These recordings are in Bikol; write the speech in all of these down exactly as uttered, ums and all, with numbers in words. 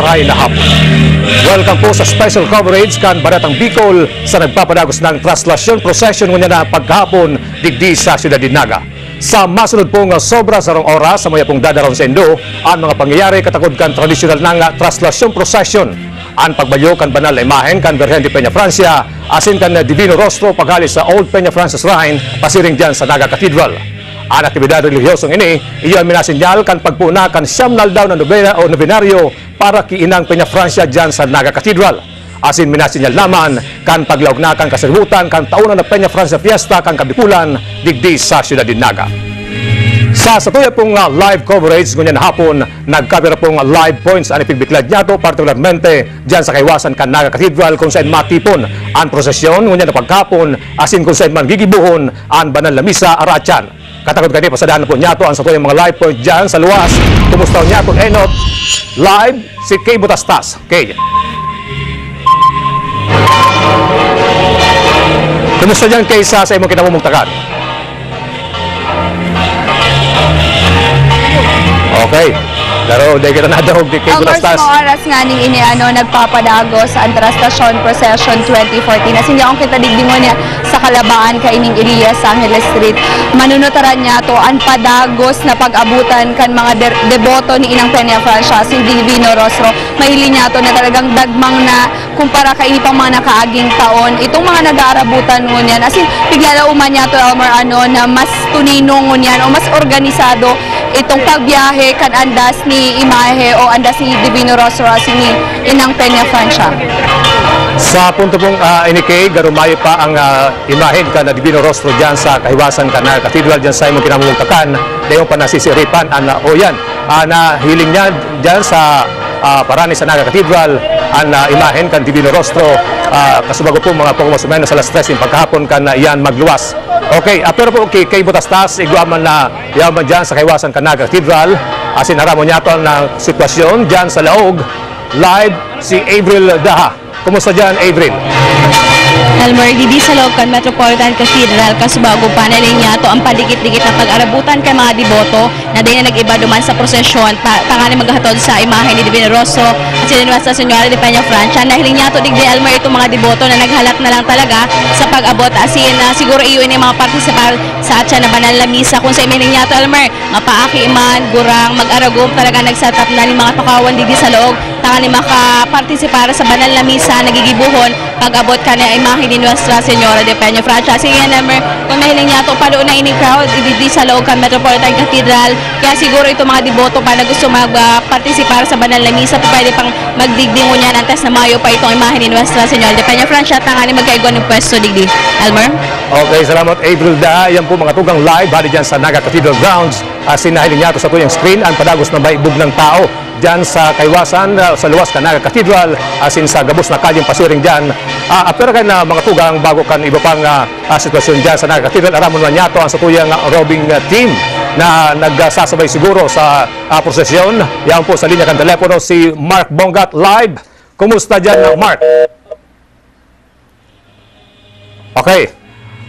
Maray na hapon. Welcome po sa special coverage kan Baretang Bicol sa nagpapadagos na Traslasyon Procession ngunyan na pagkahapon digdi sa siyudad nin Naga. Sa masunod pong sobra sarong oras, sa muya pong dadaron sa indo an mga pangyayari katakod kan tradisyonal na nga Traslasyon Procession, an pagbayo kan banal na imahen kan Birhen de Peña Francia asin kan Divino Rostro paghali sa Old Peña Francia Shrine pasiring diyan sa Naga Cathedral. An aktibidad relihiyosong ini, iyo an minasinyal kan pagpuna kan siyam na aldaw na nobena o nobenaryo para ki Inang Peña Francia diyan sa Naga Cathedral. Asin minasinyal naman kan paglaog na kan kasaributan kan taon na Peña Francia Fiesta kan Kabikulan digdi sa siyudad nin Naga. Sa satuya pong, ah, live coverage ngunyan hapon, nagkapira pong live points an ipigbiklad niyato, partikularmente diyan sa kaiwasan kan Naga Cathedral, kung saan matipon an prosesyon ngunyan na pagkahapon, asin kung saan man gigibohon an banal na misa aratyan. Katakod kani, pasadahan na po niyato an satuyang mga live point diyan sa luwas. Kumusta niyato, Enot? Live si Kay Butastas. Kay. Kumusta diyan, Kay, sa, sa imong kinamumugtakan? Okay. Pero di kita nadahog ni Kay Almost Butastas. Mga oras nga ning ini, ano, nagpapadagos ang Traslasyon Procession twenty fourteen. Asin yaon kita digdi ngunyan sa kalabaan kaining Elias Angeles Street. Manunutaran niyato an padagos na pag-abutan kan mga der-, deboto ni Inang Peña Francia asin Divino Rostro. Mahiling niyato na talagang dagmang na kumpara kaini pang mga nakaaging taon. Itong mga nag-aarabutan ngunyan, asin piglalauman niyato, Elmer, ano, na mas tunino ngunyan o mas organisado itong pagbiyahe kan andas ni imahe o andas ni Divino Rostro asin ni Inang Peña Francia. Sa punto pong, ah, ini, Kay, garo mayo pa ang, ah, imahen kan Divino Rostro diyan sa kahiwasan kan Naga Cathedral, diyan sa imong kinamumugtakan, dai mo pa nasisiripan an, ah, o yan, ah, nahiling niya diyan sa, ah, parani sa Naga Cathedral, an, ah, imahen kan Divino Rostro, ah, kasubago po mga poko mas o menos alas tres nin pagkahapon kan, ah, iyan magluwas. Okay, ah, pero po, okay, Kay Butastas, igwa man na yaman diyan sa kaiwasan kan Naga Cathedral, asin aramon niyato an, ah, sitwasyon diyan sa laog. Live si Avril Daha. Kumusta diyan, Avril? Elmer, digdi sa laog kan Metropolitan Cathedral, kasubago pa, nahiling niyato an padikit-dikit na pag-arabutan kan mga deboto na dai na nag-iba duman sa prosesyon pa, tanganing maghatod sa imahe ni Divino Rostro asin ni Nuestra Señora de Peña Francia. Nahiling niyato digdi, Elmer, itong mga deboto na naghalat na lang talaga sa pag-abot asin, ah, siguro iyo ini mga partisipar sa atyan na banal na misa. Kung sa imahiling niyato, Elmer, mapaaki man, gurang, mag-aragom, talaga nagsatap na nin mga tukawan digdi sa laog tanganing makapartisipar sa banal na misa na gigibohon pag-abot kan imahe ni Nuestra Señora de Peña Francia. Sige, Elmer, kung mahiling niyato, pado na ini crowd, digdi sa laog kan Metropolitan Cathedral. Kaya siguro itong mga deboto pa na gusto mag, ah, partisipar sa banal na misa, pwede pang magdigdi ngunyan antes na mayo pa itong imahe ni Nuestra Señora de Peña Francia, tanganing magkaigwa nin pwesto digdi. Elmer? Okay, salamat, Avril Da. Yan po, mga tugang, live hali dyan sa Naga Cathedral grounds. Asin nahiling niyato sa tuyang screen an padagos na baybog ng tao diyan sa kaiwasan, ah, sa luwas kan Naga Cathedral, asin sa gabos na kalyeng pasiring diyan. Ah, apwera kayo na mga tugang, bago kan iba pang, ah, ah, sitwasyon diyan sa Naga Cathedral, aramon man niyato ang satuyang, ah, roving, ah, team na nagsasabay siguro sa, ah, prosesyon. Yan po sa linya kan telepono si Mark Bongat live. Kumusta diyan, Mark? Okay.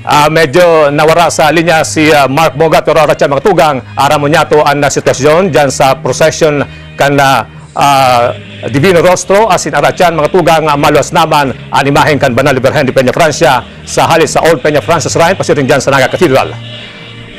Ah, medyo nawara sa linya si, ah, Mark Bongat, pero arat siya, mga tugang, aramon niyato an, ah, sitwasyon diyan sa procession kan, ah, ah, Divino Rostro, asin arat siya, mga tugang, ah, maluwas naman an imahen kan Banal na Birhen de Peña Francia sa hali sa Old Peña Francia Shrine, pasiring diyan sa Naga Cathedral.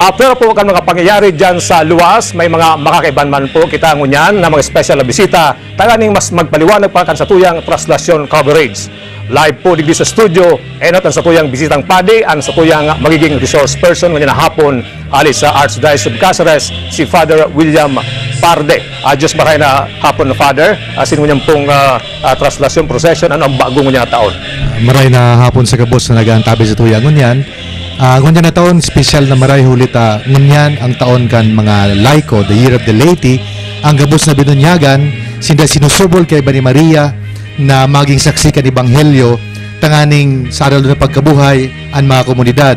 Ah, pero po kan mga pangyayari diyan sa luwas, may mga makakaiban man po kita ngunyan na mga espesyal na bisita, tanganing mas magpaliwanag pa kan satuyang traslasyon coverage. Live po digdi sa studio, enot an satuyang bisitang padi, an satuyang magiging resource person ngunyan na hapon, hali sa Archdiocese of Caceres, si Father William Parde. Ah, Diyos maray na hapon, Father. Asin ngunyan pong, ah, ah, traslasyon procession, ano ang bago ngunyan na taon? Maray na hapon sa gabos na nag-aantabi sa tuya ngunyan. Ah, ngunyan na taon, espesyal na maray huli ta ngunyan ang taon kan mga laiko, the year of the laity, ang gabos na binunyagan, sinda sinusubol kaiba ni Maria na maging saksi kan ebanghelyo, tanganing sa aral na pagkabuhay, ang mga komunidad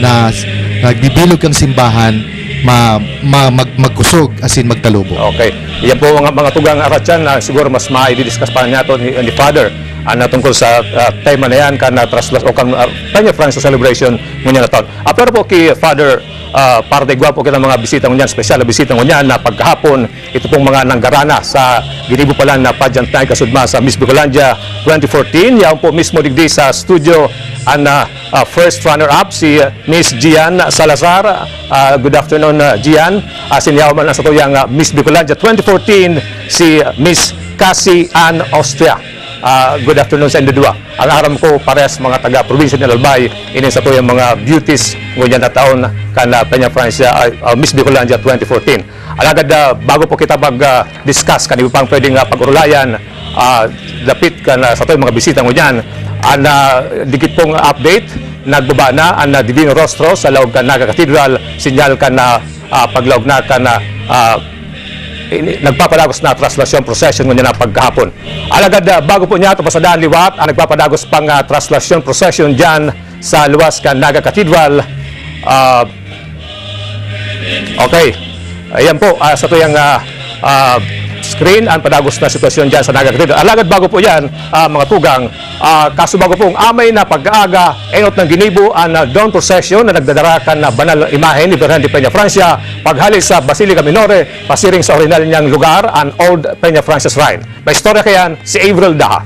na s-, nagbibilog kang simbahan, ma-, ma-, mag-, magkusog, asin magtalubo. Okay. Yan po, mga, mga tugang aratyan na siguro mas maidi-discuss pa niyato ni, ni Father, ah, na tungkol sa, ah, tema na yan, kan, ah, traslas-, o kan, ah, Peña Francia celebration ngunyan na taon. Ah, pero po ki Father, Ah, para ta igwa po kita mga bisita ngunyan, special na bisita ngunyan na pagkahapon, ito pong mga nanggarana sa ginibo pa lang na pageant na ikasudma sa Miss Bicolandia twenty fourteen. Yaon po mismo digdi sa studio ang, ah, ah, first runner-up, si, ah, Miss Gian Salazar. Ah, good afternoon, ah, Gian. Asin yaon man ang satuyang, ah, Miss Bicolandia twenty fourteen, si Miss Cassie Ann Austria. Ah, good afternoon sa inyo duwa. Ang aram ko, parehas mga taga-probinsya ni Albay, ini sa tuyang mga beauties, ngunyan na taon, kan, ah, Peña Francia, ah, ah, Miss Bicolandia twenty fourteen. Alagad, ah, bago po kita mag, ah, discuss kan iba pang pwedeng, ah, pag-urulayan, ah, dapit kan, ah, sa tuyang mga bisita ngunyan, ang, ah, dikit pong update, nagbaba na ang, ah, Divino Rostro sa laog kan Naga Cathedral, sinyal kan, ah, ah, paglaog na kan, ah, ah, ini-, nagpapadagos na traslasyon procession ngunyan na pagkahapon. Alagad, ah, bago po niya ito pasadaan liwat, ang nagpapadagos pang, ah, traslasyon procession diyan sa luwas kan Naga Cathedral. Ah, okay. Ayan po, ah, sa tuyang, ah, ah, screen, ang padagos na sitwasyon diyan sa Naga Cathedral. Alagad bago po yan, ah, mga tugang, ah, kasubago pong amay na pag-aaga, enot nang ginibo ang, ah, dawn procession na nagdadara kan, ah, banal na imahe ni Birhen de Peña Francia, paghale sa Basilica Minore, pasiring sa orihinal niyang lugar, an Old Peña Francia Shrine. May istorya kayan si Avril Daha.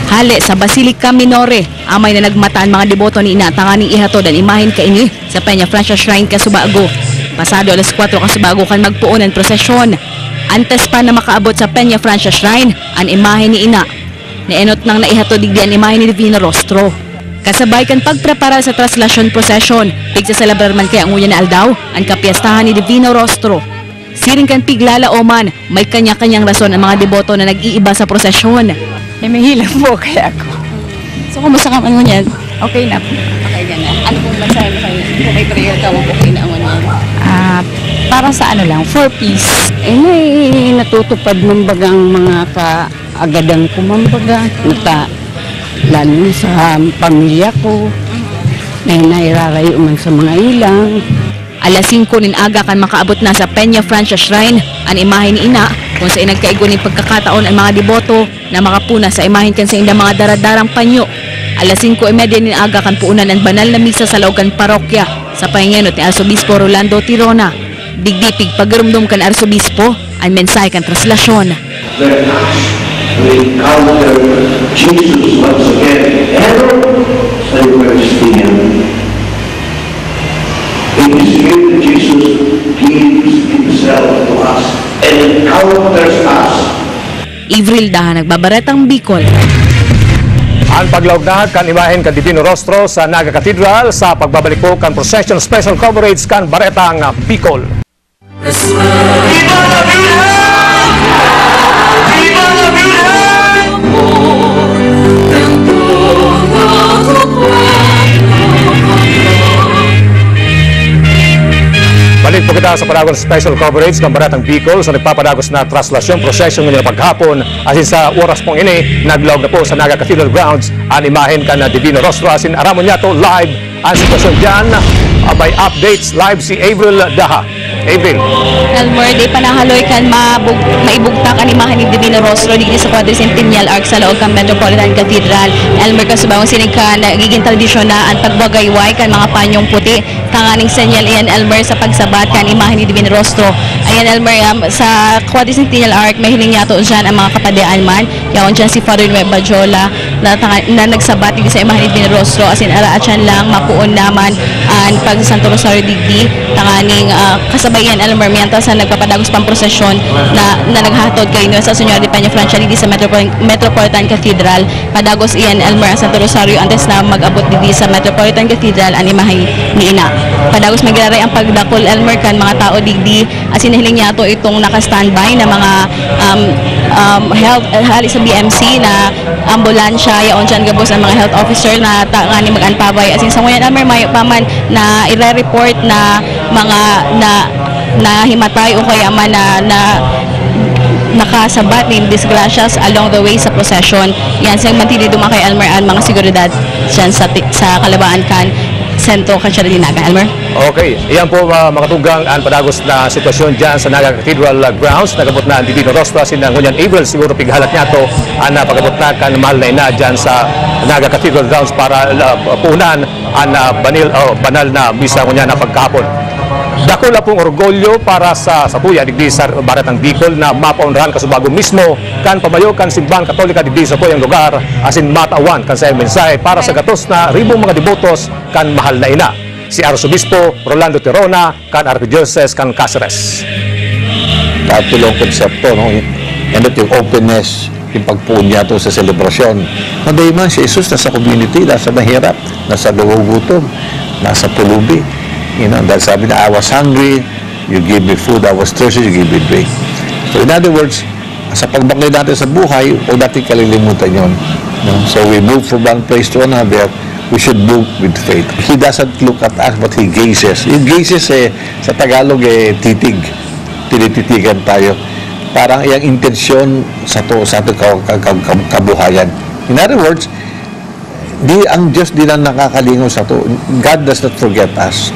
Hale sa Basilica Minore, amay na nagmata an mga deboto ni Ina tanganing ihatod an imahen kaini sa Peña Francia Shrine kasubago. Pasado alas kwatro kasubago kan magpoon an prosesyon. Antes pa na makaabot sa Peña Francia Shrine an imahe ni Ina, naenot nang naihatod digdi an imahe ni Divino Rostro. Kasabay kan pagpreparar sa traslasyon prosesyon, pigsaselebrar man kaya ngunyan na aldaw an kapyestahan ni Divino Rostro. Siring kan piglalaoman, may kanya-kanyang rason ang mga deboto na nag-iiba sa prosesyon. May mahilang po kaya ako. So, kumusta ka man ngunyan? Okay na po. Okay ka na. Ano pong mensahe mo sa inyo? Kung may prayer ka, okay na ngunyan. Ah, para sa ano lang, for peace. Eh, may natutupad man bagang mga kaagadan ko man baga. Nata-, lalo na sa pamilya ko. May nairarayo man sa mga ilang. Alas singko nin aga kan makaabot na sa Peña Francia Shrine an imahe ni Ina, kung saen nagkaigwa nin pagkakataon an mga deboto na makapuna sa imahen kan saindang mga daradarang panyo. Alas singko y media nin aga kan puunan an banal na misa sa laog kan parokya, sa pangengenot ni Arsobispo Rolando Tirona. Digdi pigpagiromdom kan Arsobispo an mensahe kan traslasyon. Let us encounter Jesus once again, ever sa Eucharistia. It is here that Jesus gives himself to us and encounters us. Avril Daha, Nagbabaretang Bicol. Ang paglaog na kan imahen kan Divino Rostro sa Naga Cathedral sa pagbabalik po kan procession, special coverage kan Baretang Bicol. Balik po kita sa panahon special coverage kan Baretang Bicol sa nagpapadagos na traslasyon prosesyon ngunyan na paghapon. Asin sa oras pong ini, naglaog na po sa Naga Cathedral grounds an imahen kan Divino Rostro. Asin aramon niyato live ang sitwasyon diyan. Ah, may updates live si Avril Daha. Avril. Elmer, di pa nahaloy kan mabug-, maibugtak an imahen ni Divino Rostro digdi sa Quadricentennial Arch sa laog kan Metropolitan Cathedral. Elmer, kasubago sining kan nagigin tradisyon na an pagwagayway kan mga panyong puti. Tanganing senyal iyan, Elmer, sa pagsabat kan imahen ni Divino Rostro. Ayan, Elmer, um, sa Quadricentennial Arch, may hiling niyato diyan ang mga kapadean man. Yaon diyan si Father Noe Bajola na, tanga-, na nagsabat digdi sa imahen ni Divino Rostro, asin araat siyan lang mapoon naman an pagsasanto Rosario digdi, tanganing, ah, kasabay iyan, Elmer, mientras na nagpapadagos pang prosesyon na, na naghahatod kay Nuestra Señora de Peña Francia digdi sa Metropol-, Metropolitan Cathedral. Padagos iyan, Elmer, ang Santo Rosario antes na mag-abot digdi sa Metropolitan Cathedral an imahe ni Ina. Padagos man giraray ang pagdakul, Elmer, kan mga tao digdi, asin nahiling niyato itong naka-standby na mga, um, um, health, eh, hali sa B M C na ambulansya, yaon diyan gabos ang mga health officer na tanganing mag-antabay. Asin sa ngunyan, Elmer, mayo pa man na ire-report na mga na nahimatay o kaya man na, na nakasabat nin disgrasyas along the way sa procession. Yan, sa magtitiduman kay Elmer an mga seguridad diyan sa ti-, sa kalabaan kan sentro kan Siargao nin Naga, Elmer. Okay, iyan po, ah, mga tugang, ang padagos na sitwasyon dyan sa Naga Cathedral, ah, grounds. Nagabot na ang Divino Rostro, asin na ngunyan April, siguro pighalat niya to, ang, ah, pagabot na kan mahal na ina dyan sa Naga Cathedral grounds para, ah, punan ang, ah, banil, oh, banal na misa ngunyan na pagkahapon. Dakula pong orgulyo para sa, sa tuya digdi sa Baretang Bicol na mapaonrahan kasubago mismo kan pamayo kan Simbahan Katolika digdi sa tuyang lugar, asin matawan kan saiyang mensahe para sa gatos na ribong mga debotos kan mahal na ina, si Arsobispo Rolando Tirona kan Arkidiocese kan Caceres. Tatlo ang konsepto, no? Yan at yung openness, yung pagpuon niya to sa selebrasyon. Kundi man, si Jesus nasa community, nasa mahirap, nasa nagugutom, nasa pulubi. You know, dahil sabi niya, "I was hungry, you gave me food. I was thirsty, you gave me drink." So in other words, sa pagbakle natin sa buhay, huwag natin kalilimutan yun. No? So we move from one place to another, we should move with faith. He doesn't look at us, but he gazes. Yung gazes, eh, sa Tagalog, eh, titig. Tinititigan tayo. Parang iyang intensyon sa to, sa ating ka-, ka-, ka-, ka-, kabuhayan. In other words, di, ang Diyos di na nakakalingaw sa to. God does not forget us.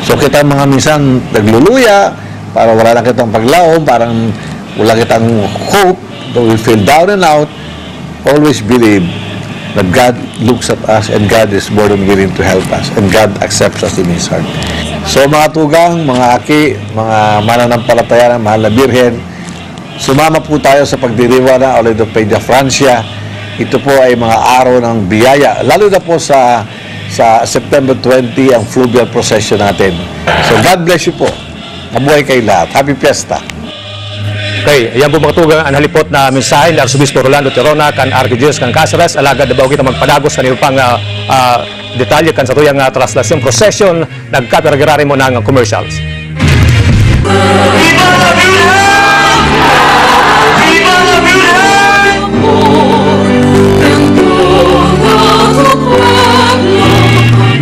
So, kita mga minsan nagluluya, parang wala na kitang paglaom, parang wala kitang hope, though we feel down and out, always believe that God looks at us and God is more than willing to help us and God accepts us in His heart. So, mga tugang, mga aki, mga mananampalataya ng Mahal na Birhen, sumama po tayo sa pagdiriwang ng Aulado Peña Francia. Ito po ay mga araw ng biyaya, lalo na po sa, sa September twenty, ang fluvial procession natin. So, God bless you po. Mabuhay kayo lahat. Happy Fiesta! Okay, yan po, mga tugang, ang halipot na mensahe ni Arsobispo Rolando Tirona kan Arkidiocese kan Caceres. Alagad na bago kita magpadagos sa iba pang, ah, ah, detalye kan satuyang, ah, traslasyon procession, nagkapiragirari mo ng commercials.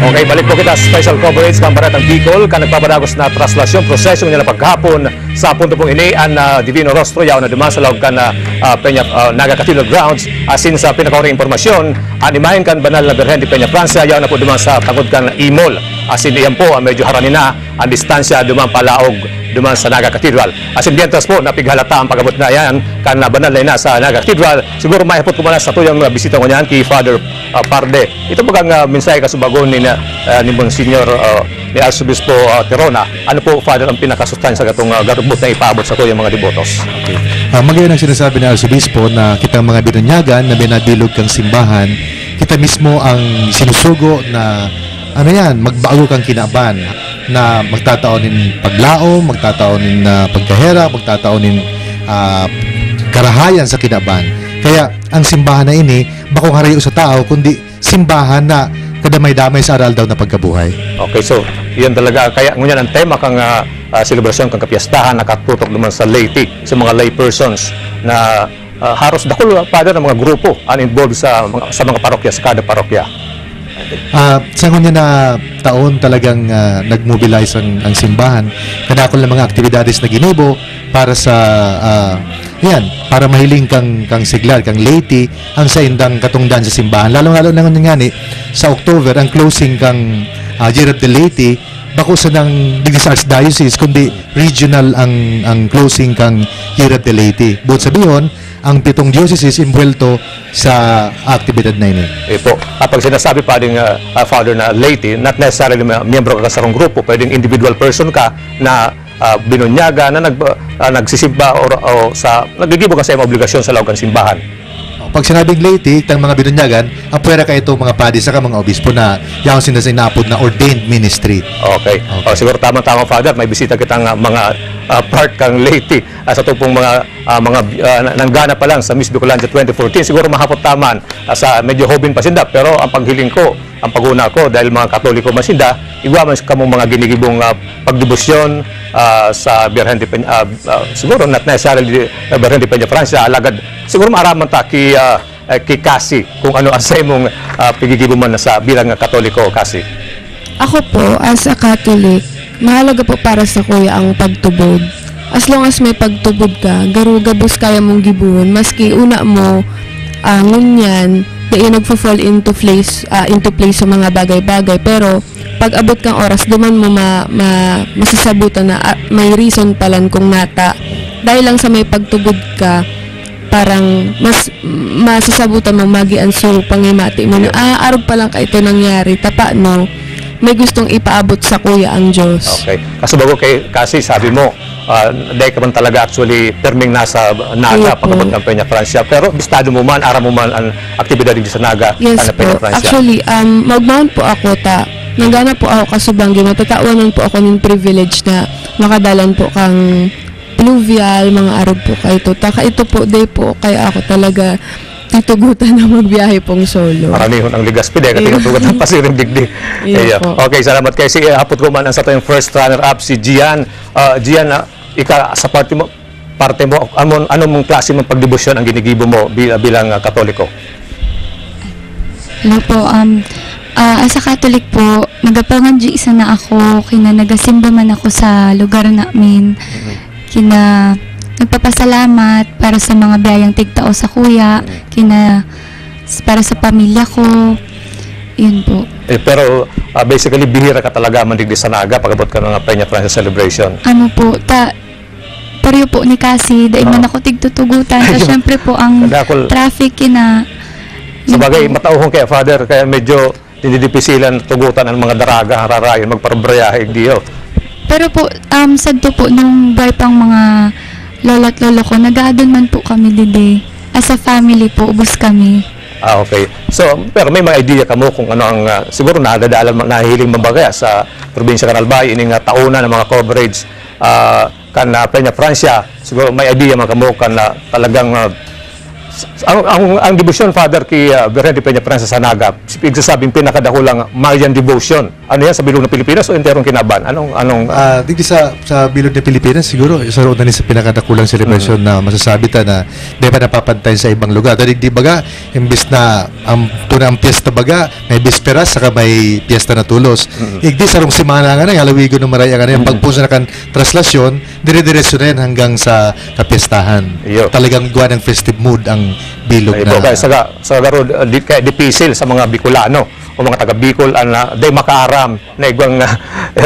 Okay, balik po kita sa special coverage kan Baretang Bicol, kan nagpapadagos na traslasyon procession niya na paghapon sa punto pong ini, an, ah, Divino Rostro, yaon na duman sa laog kan, ah, ah, Peña, ah, Naga Cathedral grounds. Asin sa pinakahuring impormasyon, an imahen kan Banal na Birhen de Peña Francia, yaon na po duman sa tangod kan imol. Asin iyan po, ah, medyo harani na an distansya duman palaog, duman sa Naga Cathedral. Asin mientras po, napighalata ang pag-abot na yan kan, ah, Banal na Ina sa Naga Cathedral. Siguro maihapot ko muna sa tuyang, ah, bisita ngunyan ki Father, ah, Parde. Ito bagang, ah, mensahe kasubagon ni, ah, ni Monsignor, ah, ni Arsobispo, ah, Tirona. Ano po, Father, ang pinakasustansya gatong, ah, garubot na ipaabot sa tuyang mga debotos? Okay. Ah, magayon ang sinasabi ni Arsobispo na kitang mga binunyagan na binabilog kang simbahan, kita mismo ang sinusugo na, ano yan, magbago kang kinaban, na magtatao nin paglaom, magtatao nin, ah, pagkaherak, magtatao nin, ah, karahayan sa kinaban. Kaya ang simbahan na ini, bakong harayo sa tao, kundi simbahan na kadamay-damay sa aroaldaw na pagkabuhay. Okay, so, yun talaga. Kaya ngunyan ang tema kang, ah, ah, selebrasyon kang kapiyastahan nakatutok naman sa laity, sa mga lay persons na, ah, haros dakul, Father, ang mga grupo ang involved sa mga, sa mga parokya, sa kada parokya. Ah, sa ngunyan na taon talagang, ah, nag-mobilize ang, ang simbahan. Kadakul na mga aktibidades na ginibo para sa, ah, yan, para mahiling kang, kang sigla, kang laity, ang saindang katungdan sa simbahan. Lalong-lalo na ngunyan ngani, sa October, ang closing kang, ah, Year of the Laity, bako sanang digdi sa Archdiocese, kundi regional ang, ang closing kang Year of the Laity. Buot sabihon, ang pitong dioceses imbuwelto sa aktibidad na ini. Ito, kapag sinasabi pa rin, ah, ah, Father, na laity, not necessarily ma-, miyembro ka sa sarong grupo, pwedeng individual person ka na, ah, binunyagan, na nag-, ah, nagsisimba o, o sa, naggigibo ka sa iyong obligasyon sa laog kan simbahan. Pag sinabing laity, tang mga binunyagan, ang pwera ka itong mga padi saka mga obispo na yaon sinda sa inaapod na ordained ministry. Okay. Okay. O, siguro tama-tama, Father, may bisita kitang, ah, mga, ah, part kang laity, ah, sa tupong mga, ah, mga, ah, na-, nanggana pa lang sa Miss Bicolandia twenty fourteen. Siguro mahapot taman, ah, sa medyo hobin pa sinda, pero ang paghiling ko, ang paguna ko, dahil mga Katoliko man sinda, igwa man kamong mga ginigibong, ah, pagdebosyon, ah, sa Birhen de Peña, ah, ah, siguro not necessarily, ah, Birhen de Peña Francia, alagad siguro maaraman ta ki, ah, eh, ki Cassie, kung ano ang sa imong, ah, pigigibo man sa bilang nga Katoliko, Cassie. Ako po, as a Catholic, mahalaga po para sa kuya ang pagtubod. As long as may pagtubod ka, garo gabos kaya mong gibohon, maski una mo, ah, ngunyan, dai nagfo-fall into place, ah, into place sa mga bagay-bagay. Pero, pag-abot kang oras, duman mo ma-, ma-, masasabutan na, ah, may reason palan kung nata. Dahil lang sa may pagtubod ka, parang mas masasabutan mo magian so pangimati mo na, Yun. "Ah, arog pa lang kaito nangyari, ta paano may gustong ipaabot sa kuya ang Diyos." Okay. Kaso bago kay, kasi sabi mo, ah, dahil ka man talaga actually pirming nasa Naga, Iyo po. pag-abot ng Peña Francia. Pero bistado mo man, aram mo man ang aktibidad din sa Naga, Yes sa Peña po. Francia. Actually, um, magmahon po ako ta, nanggana po ako kasubanggi, matatawanan po ako nin privilege na makadalan po kang pluvial, mga arog po kaito. Ta kaito po, day po, kaya ako talaga titugutan na magbiyahe pong solo. Paranihon ang Legazpi, dahil ka Iyo. tinutugot ng pasiring digdi. Iyo Iyo. po. Okay, salamat kayo. Sige, hapot ko man ang sa atong first runner-up, si Gian. Ah, Gian, ah, ika, sa parte mo, parte mo, amon, ano mong klase mong pagdebosyon ang ginigibo mo bi-, bilang, ah, Katoliko? Hello po, um, ah, as a Catholic po, nagapangadyi sana ako, kina nagasimba man ako sa lugar namin. Mhm. Kina nagpapasalamat para sa mga biyayang tigtao sa kuya, Mhm. kina, para sa pamilya ko. Yun po. Eh, pero, ah, basically, bihira ka talaga man digdi sa Naga pag-abot ka ng Peña Francia celebration. Ano po, ta-, pareho po ni Kasi, dai man Oo. ako tigtutugutan. Ta Ayun. syempre po, ang Kadakol. traffic, kina Sa bagay, Yun po. matauhon kaya, Father, kaya medyo dinidipisilan tugutan ang mga daraga, hararayon, magparubrayahe, igdiyo. Pero po, um, sadto po, nung buhay pang mga lolo't lolo ko, nag-aadon man po kami didi. As a family po, ubos kami. Ah, okay. So, pero may mga idea kamo kung ano ang, ah, siguro nadadala, nahihiling man ba kaya sa probinsya kan Albay, ining, ah, taon na ng mga coverage, ah, kan, ah, Peña Francia, siguro may idea man kamo kan, ah, talagang, ah, s-, ang, ang, ang debosyon, Father, ki, ah, Birhen de Peña Francia sa Naga, igsasabing pinakadakulang Marian devotion. Ano yan, sa bilog ng Pilipinas o enterong Kinaban? Anong, anong, ah, Ah, digdi sa, sa bilog ng Pilipinas, siguro, isa rin na sa pinakadakulang celebration Mm. na masasabi ta na di pa napapantay sa ibang lugar. Dahil di baga, imbis na ang, kung ang piyesta baga, may bisperas, saka may piyesta na tulos. Mm. Igdi, sarong semana nga na, halawigon ng maray ang ano, yung Mm. pagpunsa na kan traslasyon, dire-diretso na yan hanggang sa kapistahan. Iyo. Talagang gawa ng festive mood ang bilog Ay, na po, kaya sa ga-, sa garo, uh, di, kaya dipisil sa mga Bicolano o mga taga Bicol, ang, uh, day makaaram na igwang, uh,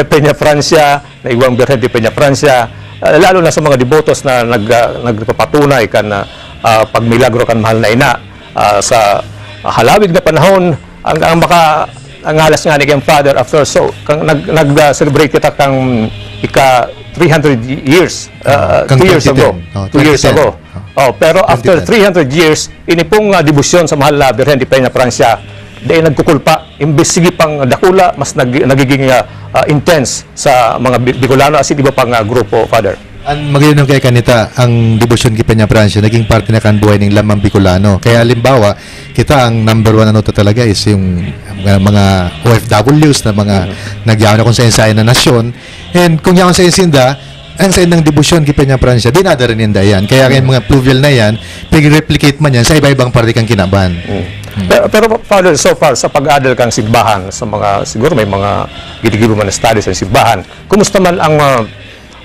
Peña Francia, na igwang Birhen de Peña Francia, uh, lalo na sa mga debotos na nag-, uh, nagpapatunay kan, uh, uh, pagmilagro kan Mahal na Ina, uh, sa halawig na panahon, ang, ang maka-, ang alas nga ni kang Father after so, kang nag-, nag-, uh, celebrate kita kang ika three hundred years, uh, Kang two years twenty ten. ago. Oh, Two years twenty ten. ago. Oh. Oh, pero after Twenty ten. three hundred years, ini pong, ah, debosyon sa Mahal na Birhen de Peña Francia, dai nagkukulpa. Imbes sige pang dakula, mas nag-, nagiging, ah, ah, intense sa mga Bi-, Bicolano asin iba pang, ah, grupo, Father. An magayon kaya kanita, ang debosyon ki Peña Francia, naging parte na kan buhay ning lamang Bicolano. Kaya halimbawa, kita ang number one ano ta talaga is yung mga, mga O F Ws na mga Mhm. nagyaon na kung saan-saan na nasyon. And kung yaon sa insinda, ang saindang debosyon ki Peña Francia, dinadara ninda yan. Kaya kaya Mm. mga pluvial na yan, pag-replicate man yan sa iba-ibang parte kang Kinaban. Mm. Mm. Pero, pero, Father, so far, sa pag-adal kang simbahan, sa mga, siguro may mga ginigibo man na studies sa simbahan, kumusta man ang, ah,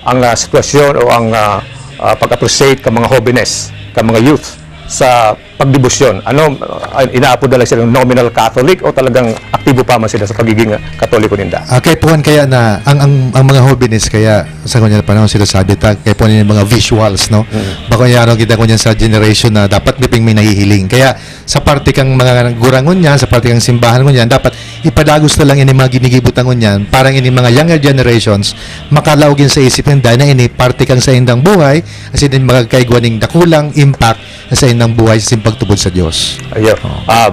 ang, ah, sitwasyon o ang, ah, ah, pag-appreciate ka mga hobenes, ka mga youth sa pagdebosyon? Ano, ah, inaapod na lang silang nominal Catholic o talagang aktibo pa man sila sa pagiging, ah, Katoliko ninda? Ah, kaipuhan kaya na ang, ang, ang mga hobenes kaya sa ngunyan na panahon sila sabi ta, kaipuhan yung mga visuals, no? Mm. Bako niya ano kita ngunyan sa generation na dapat may ping may nahihiling. Kaya sa parte kang mga gurang ngunyan, sa parte kang simbahan ngunyan, dapat ipadagos na lang ini mga ginigibo ta ngunyan, parang ini mga younger generations, makalaog yun sa isip ninda na ini parte kang saindang buhay, asin din magkakaigwa ning dakulang impact na sa indang buhay sa simpagtubod sa Diyos. Ayun. Oo. Ah,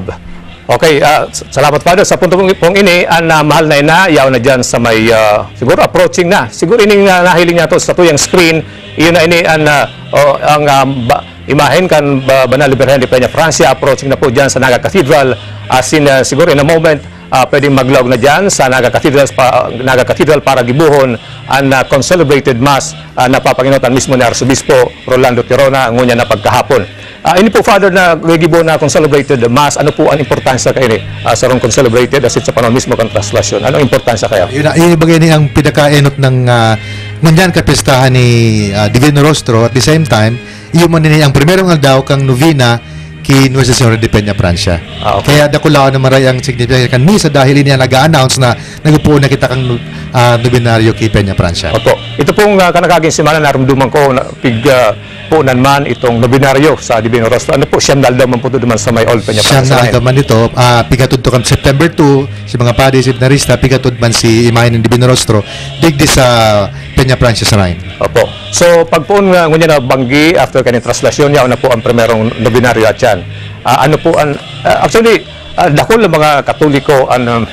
okay, ah, s-, salamat, Father. Sa punto pong, pong ini, ang, ah, Mahal na Ina, yaon na dyan sa may, ah, siguro approaching na. Siguro ining, ah, nahiling niya to sa tuyang screen, iyon na ini, ang, ah, o, ang, ah, ba-, imahen kan ba-, Banal na Birhen de Peña Francia, approaching na po dyan sa Naga Cathedral. As in, ah, siguro in a moment, ah, pwedeng maglaog na dyan sa Naga Cathedral pa, Naga Cathedral para gibohon ang, ah, concelebrated Mass, ah, na papanginotan mismo ni Arsobispo Rolando Tirona ngunyan na pagkahapon. Ah, ini po, Father, na gigibo na concelebrated Mass, ano po ang importansya kaini, ah, sarong concelebrated asin sa panahon mismo kan traslasyon? Ano ang importansya kaya? Yun na, yun yung bagay ni ang pinakaenot ng, ah, ngunyan kapistahan ni, ah, Divino Rostro. At the same time, iyo man ini ang primerong aldaw kang novena ki Nuestra Señora de Peña Francia. Ah, okay. Kaya dakulaon na maray ang significance kan misa dahil ini ang nag-a-announce na nagpupuon na kita kan, ah, nobenaryo ki Peña Francia. Opo. Ito pong, ah, kanakaging semana, narumduman ko na pig, ah, punan man itong nobenaryo sa Divino Rostro. Ano po, siyam na aldaw man po ito duman sa may Old Peña Siyam Francia na Shrine. Aldaw man ito, ah, pigatod to kan September two, si mga padi, seminarista, pigatod man si imahen ng Divino Rostro, digdi sa Peña Francia Shrine. Opo. So, pagpoon nga ngunyan na banggi, after kaning traslasyon, yaon na po ang primerong nobenaryo at yan. Ah, ano po ang, ah, actually, ah, dakul na mga Katoliko ang, um,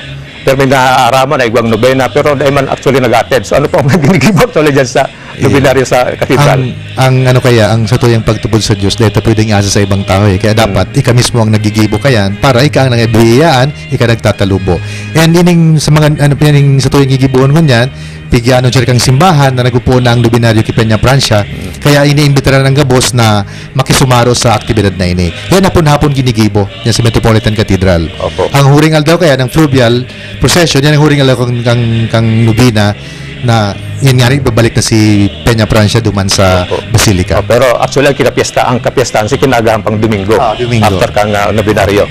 pirmi na araman na igwang nobena, pero dai man actually nag-attend. So, ano po ang ginigibo actually dyan sa Iya. Nobenaryo sa katedral? Ang, ang ano kaya, ang satuyang pagtubod sa Diyos, dai ta pwedeng iasa sa ibang tao eh. Kaya Hmm. dapat, ika mismo ang nagigibo kayan, para ika ang nangabihiyaan, ika nagtatalubo. And ining sa mga, ano, ining satuyang gigibohon ngunyan, pigyanon siya kang simbahan na nagpupuon na ang nobenaryo ki Peña Francia. Kaya iniimbitaran ang gabos na makisumaro sa aktibidad na ini. Yan hapon-hapon ginigibo, yan sa Metropolitan Cathedral. Opo. Ang huring aldaw kaya ng fluvial procession, yan ang huring aldaw kang, kang, kang nobena na yan nga rin, ibabalik na si Peña Francia duman sa Opo. Basilica. Oh, pero actually, ang kinapiesta, ang kapiestahan si kinagahan pang Domingo. Ah, Domingo. After kang, ah, nobenaryo.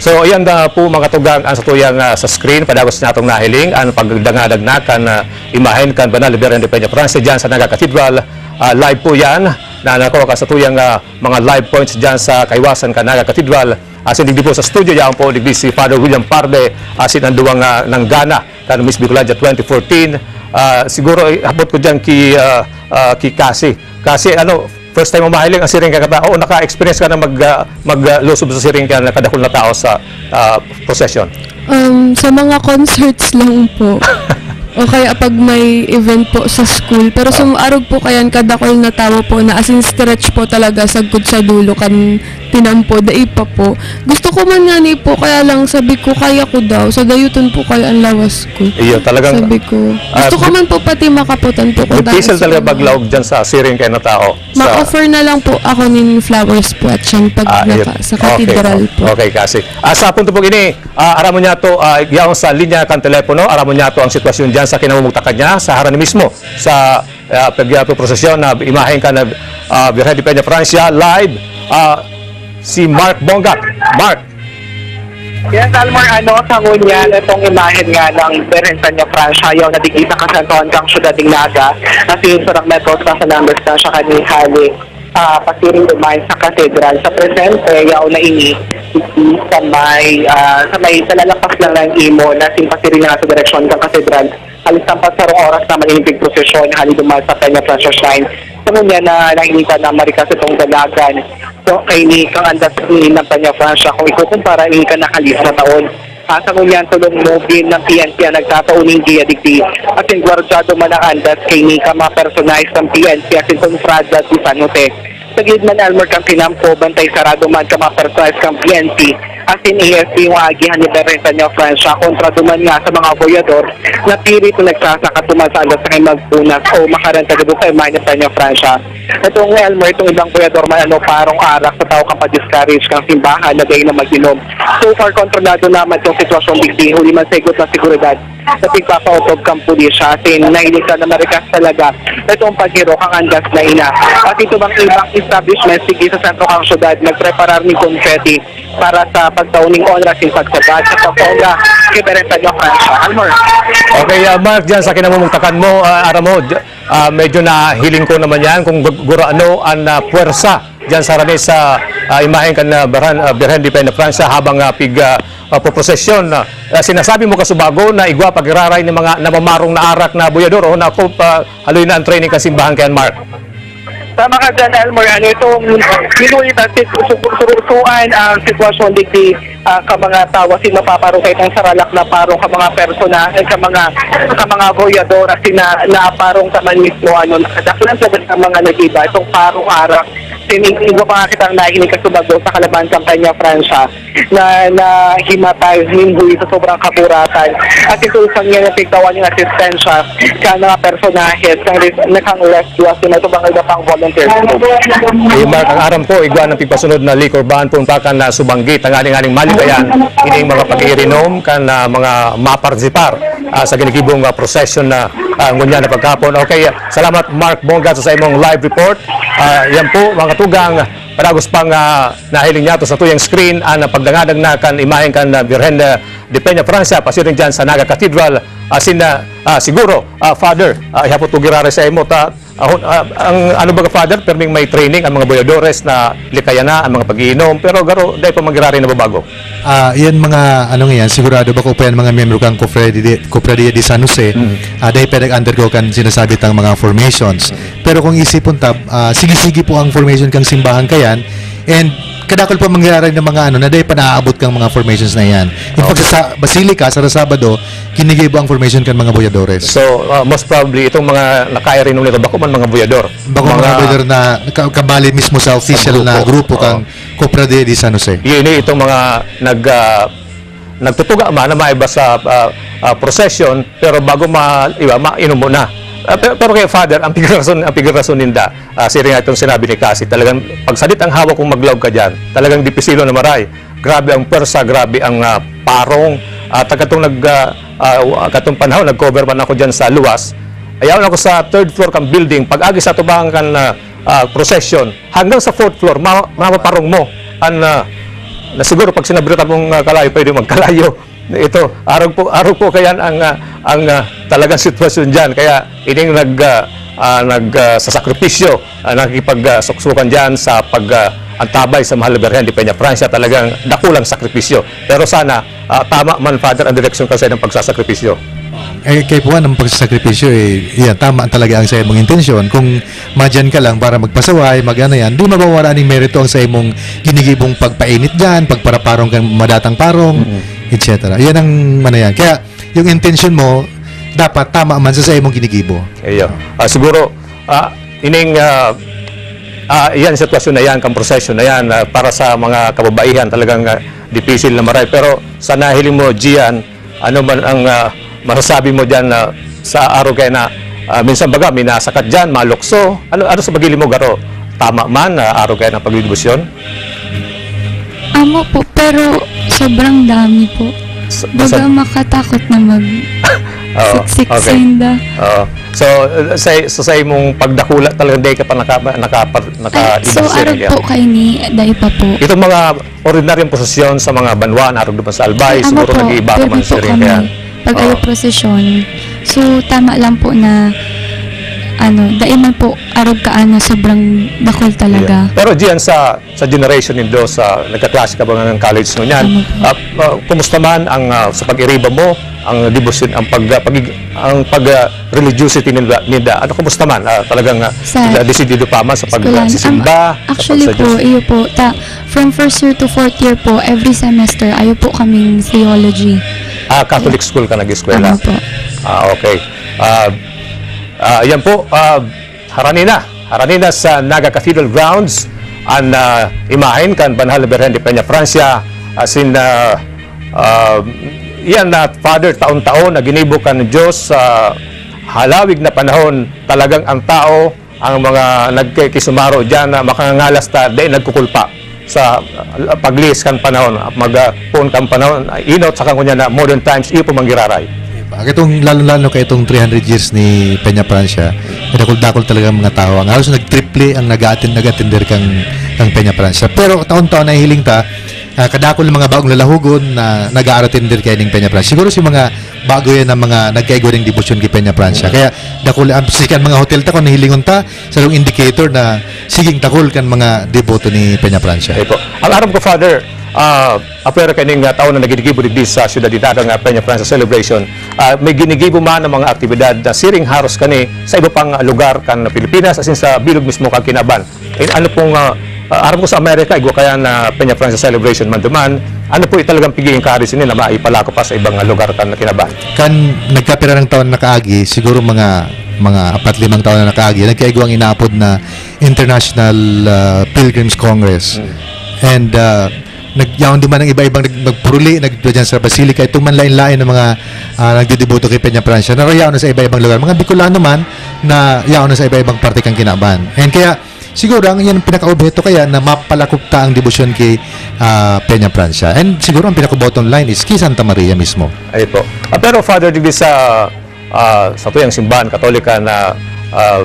So, ayan na po, mga tugang, ang satuyang, ah, sa screen, padagos na atong nahiling, ang pagdangadag na kan, ah, imahen kan Banal na Birhen de Peña Francia dyan sa Naga Cathedral. Ah, live po yan, na nakuha ka sa tuyang, ah, mga live points dyan sa kaiwasan kan Naga Cathedral. Asin digdi po sa studio, yaon po digdi si Father William Parde, asin ang duwang, ah, nanggana kan Miss Bicolandia twenty fourteen. Ah, siguro, eh, hapot ko dyan ki, ah, ah, ki Cassie. Kasi ano, first time mo mahiling ang siring ka kata, o naka-experience ka na mag, ah, mag, ah, lusob sa siring ka na kadakul na tao sa, ah, procession? Um, sa mga concerts lang po. O kaya pag may event po sa school. Pero sa Ah. arog po kayan, kadakul na tawo po na as in stretch po talaga sagkod sa dulo kan tinampo, dai pa po. Gusto ko man ngani po, kaya lang sabi ko, kaya ko daw. Sa dayuton po kaya ang lawas ko. Iyo, talagang, Sabi ko. ah, Gusto ko di-, man po pati makaputan po kung difícil dahil sa talaga mga maglaog dyan sa siring kayo na tao. Sa Ma-offer na lang po ako nin flowers po at siyang pag Ah, iyo. naka-, sa Okay, cathedral oh, po. okay, kasi. Ah, sa punto po ini, ah, aram mo niya to, ah, yaon sa linya kan telepono, aram mo niya to ang sitwasyon dyan sa kinamumugtakan niya, sa harani mismo, sa, ah, pag-, ah, prosesyon na imahen kan, ah, Birhen de Peña Francia, live, ah, si Mark Bongat. Mark. Yes, Almar, ano, sa ngunyan, itong imahen nga ng Birhen Peña Francia, yaon na digdi sa kasentrohan kang syudad nin Naga, na si Surang Metro sa San Andres na siya kanihali, ah, pasiring duman sa katedral. Sa presente, yaon na ini, digdi sa may, ah, sa may, sa lalapas lang ng imo, na sin pasiring na sa direksyon ng katedral. Halos tampas sarong oras naman ini pigprosesyon, hali duman sa Peña Francia Shrine. Sa ngunyan na nahinita na marikas itong dalagan. So, kaini kang andas ni ng Peña Francia, kung ikukumpara ini kan nakalis na taon. Ah, sa ngunyan, tolong mobile ng P N P ang nagtatao nin giya digdi. Asin gwardyado man ang andas kaini kan mga personahe kan P N P asin Cofradia de San Jose. Sa gilid man, Elmer, kan tinampo, bantay sarado man kan mga personahe kan P N P asin A F P yung aagihan ni Birhen Peña Francia kontra duman nga sa mga boyador na pilit na nagsasakat duman sa andas na magpunas o makaranta dito sa imahen ni Peña Francia. Itong, Elmer, itong ibang boyador man, ano, parong arak sa tao kan pa-discourage kan simbahan na dai na mag-inom. So far, kontrolado naman itong sitwasyon digdi, huli man sa higot na seguridad na pigpapaotob kan pulisya, asin nahiling ka na marikas talaga itong paghirok kan andas na ina. At ito bang ibang establishment, sige, sa sentro kan syudad, nagpreparar nin konfeti para sa pagtao nin onra asin pagsabat sa pag-onra kay Birhen Peña Francia. Almor. Okay, ah, Mark, dyan sa kinamumugtakan mo, ah, aram mo, dy-, ah, medyo nahiling ko naman yan kung gu-, gurano ang, ah, puwersa dyan sa harani sa, ah, imahen kan, ah, Birhen, ah, Birhen de Peña Francia habang, ah, pig, ah, ah, poprosesyon. Ah, ah, sinasabi mo kasubago na igwa pag-iraray ni mga namamarong na arak na boyador o na, ah, haloy na ang training kan simbahan kayan, Mark? Tama ka dyan, Elmer. Ano itong minuwi na sit-, su-, surusuan ang sitwasyon digdi, ah, ka mga tawo, asin mapaparong kaitong saralak na parong ka mga personahe, ka mga, ka mga boyador, asin na, naparong ka man mismo, ano, nakadaklan sa mga nag-iba, itong parong arak. Sin-, iba pa nga kitang nahiling kasubago sa kalaban kan Peña Francia na, na himatay nin buhi sa sobrang kaburatan. At ito isang yan ang pigtawan yung asistensya sa mga personahe sa res-, na kang rescue at sino bang iba pang volunteers group. Eh, Mark, ang aram ko, igwa ng pigpasunod na liquor ban, puntakan na subanggi, tanganing-aning malipayan, ining mga pag-iirinom, kan, ah, mga mapartisipar, ah, sa ginigibong, ah, procession na, ah, ngunyan na pagkapon. Okay, salamat, Mark Bonga, sa, sa imong live report. Ah, yan po, mga tugang, Dagos pang, ah, nahiling niyato sa tuyang screen an pagdangadan na kan imahen kan, ah, Birhen, ah, de Peña Francia, pasiring diyan sa Naga Cathedral. Asin, ah, ah, siguro, ah, Father, ah, ihapot ko giraray sa imo ta, ah, hun-, ah, ang ano baga, Father, perming may training ang mga boyadores na likayan na ang mga pag-iinom, pero garo, dai pa man giraray nababago. Ah, yan mga, ano nga yan, sigurado bako pa yan mga miyembro kang Cofrade de, Cofradía de San Jose, Mm. ah, dahil pa nag-undergo kan sinasabi tang mga formations. Pero kung isipon ta, ah, sige-sige po ang formation kang simbahan kayan, and kadakol pa mangyayari ng mga ano, na dahil pa naaabot kang mga formations na yan. In fact, Okay. sa Basilica, sa Sabado, ginigibo ang formation kan mga boyadores. So, ah, most probably, itong mga nakairinong nito, bako man mga boyador. Bako mga Mga boyador na ka-, kabali mismo sa official Sa grupo. na grupo kang Oo. Cofradía de San Jose. Yun, eh, itong mga nag, ah, nagtutuga man na maiba sa, ah, ah, procession, pero bago ma-, iba, mainom muna. Ah, pe-, pero kay Father, ang pigirason, ang pigirason ninda, ah, siring nga itong sinabi ni Cassie, talagang pagsadit ang hawak kong maglaog ka dyan, talagang dipisilo na maray. Grabe ang pwersa, grabe ang, ah, parong. At katong nag, ah, ah, katong panahon, nag-cover man ako dyan sa luwas. Ayaw ako sa third floor kang building. Pag-agi sa tubangan kan, ah, ah, procession, hanggang sa fourth floor, ma-, mapaparong mo. An, ah, na siguro pag sinabi ta mong, ah, kalayo, pwede magkalayo. Ito, arog po, arog po kaya ang, ah, ang, ah, talagang sitwasyon diyan. Kaya ining nag, ah, ah, nag, ah, sa sakripisyo, ah, nakikipag, ah, suksukan diyan sa pag, ah, antabay sa Mahal na Birhen de Peña Francia, talagang dakulang sakripisyo. Pero sana, ah, tama man, Father, ang direksyon kasi ng pagsasakripisyo. Eh, kay Juan, ang pagsasakripisyo, eh, yan, tama talaga ang sa imong intensyon. Kung madyan ka lang para magpasaway, mag-ano yan, di mawawala ning merito ang sa imong ginigibong pagpainit dyan, pagparaparong kang madatang parong, Mm. et cetera. Yan ang ano yan. Kaya, yung intensyon mo, dapat tama man sa, sa imong ginigibo. Iyo. Ah, siguro, ah, ining, ah, ah, yan, sitwasyon na yan, kang prosesyon na yan, ah, para sa mga kababaihan, talagang, ah, dipisil na maray. Pero sa nahiling mo, Gian, ano man ang, ah, masasabi mo diyan na sa araw kaya na, ah, minsan baga, may nasakat diyan, malukso? Ano, ano sa pagili mo, garo? Tama man na araw kaya ng pagdidibusyon? Amo po, pero sobrang dami po. S-, Baga sa makatakot na mag Oo, siksik okay. sinda. Oo. So, sa, sa, sa imong pagdakula, talagang dahil ka pa naka-, naka-, naka-, Ay, so, naka-, arog kaya? po kayo ni, dahil pa po. Itong mga ordinaryong prosesyon sa mga banwa, narugdo man sa Albay, Ay, amo siguro po, nag-iiba ka pwede man po siring kami kaya. Pag Oo. ayo prosesyon. So, tama lang po na, ano, dai man po arog ka, ano, sobrang dakul talaga. Yeah. Pero diyan sa, sa generation nindo, sa nagkaklase ka ba ng college ngunyan, Tama po. ah, ah, kumusta man ang, ah, sa pag-iriba mo, ang debosyon, ang pag-, ah, pagig-, ang pag, ah, religiosity ninda, ninda? Ano, kumusta man? Ah, talagang, ah, Sa desidido pa man sa pag-, eskwelahan. ah, sisimba, Ang, actually sa pag-, po, iyo po, ta-, From first year to fourth year po, every semester, ayo po kaming theology. Ah, Catholic school ka nag-eskwela? Tama po. Ah, okay. Ah, ah, yan po, ah, harani na. Harani na sa Naga Cathedral grounds, an, ah, imahen kan Banal na Birhen de Peña Francia, asin, ah, ah, yan na, Father, taon-taon na ginibo kan Diyos sa halawig na panahon, talagang ang tao ang mga nagkikisumaro diyan na makangangalas ta dai nagkukulpa sa, uh, paglihis kan panahon, mag, uh, poon kan panahon, uh, inot saka ngunyan na modern times, iyo po manggiraray. Itong, lalo-lalo kay itong three hundred years ni Peña Francia, dakul-dakul talaga ang mga tao. Ang halos nagtriple ang nag-aatin-, nag-atender kang, kang Peña Francia. Pero taon-taon nahihiling ta, ah, kadakul ng mga bagong lalahugon na nag-aatender kay ning Peña Francia. Siguro si mga bago yan ang mga nagkaigwa ning debosyon kay Peña Francia. Mm. Kaya dakul ang sikan mga hotel ta, kung nahilingon ta, sarong indicator na siging dakul kan mga deboto ni Peña Francia. Ay po. Ang aram ko, Father, ah, apwera kaning, ah, taon na naginigibo digdi sa syudad ni Naga nga Peña Francia Celebration, ah, may ginigibo man ang mga aktibidad na siring haros kani sa iba pang lugar kan Pilipinas, asin sa bilog mismo kan kinaban. Eh, ano pong, ah, ah, aram ko sa Amerika, igwa kaya na Peña Francia Celebration man duman, ano po talagang pigi-encourage ninyo na maipalako pa sa ibang, ah, lugar kan kinaban? Kan nagkapira ng taon na nakaagi, siguro mga, mga apat, limang taon na nakaagi, nagkaigwa ang inaapod na International, ah, Pilgrims Congress. Mm. And, ah, nag-, yaon duman ang iba-ibang nag-, nagpuruli, nag-, dyan sa Basilica. Itong man lain-lain ng mga, ah, nagdideboto kay Peña Francia. Narayaon na sa iba-ibang lugar. Mga Bicolano man, na yaon na sa iba-ibang parte kang kinaban. And kaya, siguro, ang yan pinaka-obheto kaya na mapalakop ta ang debosyon kay, ah, Peña Francia. And siguro, ang pinaka-bottom line is kay Santa Maria mismo. Ay po. Ah, pero, Father, digdi sa, ah, sa tuyang simbahan Katolika na, ah,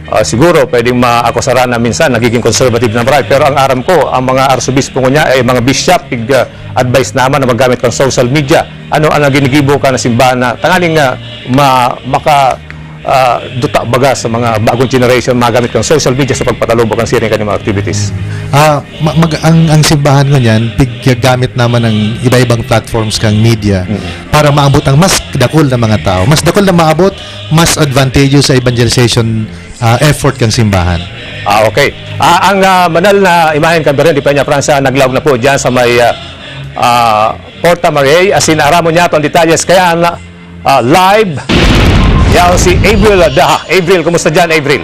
Ah, siguro, pwedeng maakusaran na minsan nagiging conservative na maray. Pero ang aram ko, ang mga arsobispo ngunyan ay mga bishop, pig, ah, advice naman na maggamit kan social media. Ano ang ginigibo kan simbahan na tanganing, ah, ma-, maka-, ah, duta baga sa mga bagong generation, magamit kan social media sa pagpatalubog kan siring kan mga activities? Ah, ma-, mag-, ang, ang simbahan ngunyan, piggagamit naman ang iba-ibang platforms kang media Mm. para maabot ang mas dakul na mga tao. Mas dakul na maabot, mas advantageous sa evangelization, ah, effort kan simbahan. Ah, okay. Ah, ang, ah, banal na imahen kan Birhen de Peñafrancia naglaog na po diyan sa may, ah, ah, Porta Maria. Asin aramon niyato ang detalyes. Kaya ang, ah, live, yaon si Avril Daha. Avril, kumusta diyan, Avril?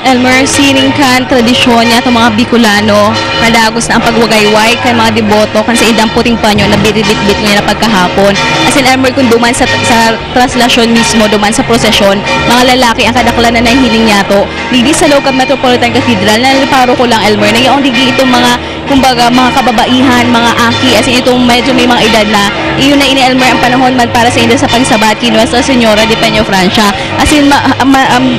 Elmer, siring kan tradisyon niyato mga Bicolano, padagos na ang pagwagayway kan mga deboto kan saindang puting panyo na binibitbit niya na pagkahapon. Asin, Elmer, kun duman sa, sa traslasyon mismo, duman sa prosesyon, mga lalaki ang kadaklan na nahihiling niyato. Digdi sa laog kan Metropolitan Cathedral, na paroko lang, Elmer, na yaon digdi itong mga, kumbaga, mga kababaihan, mga aki, asin itong medyo may mga edad na, iyon na ini, Elmer, ang panahon man para sa inda sa pagsabat ki Nuestra Señora de Peñafrancia. Asin, ma-, ma-, um,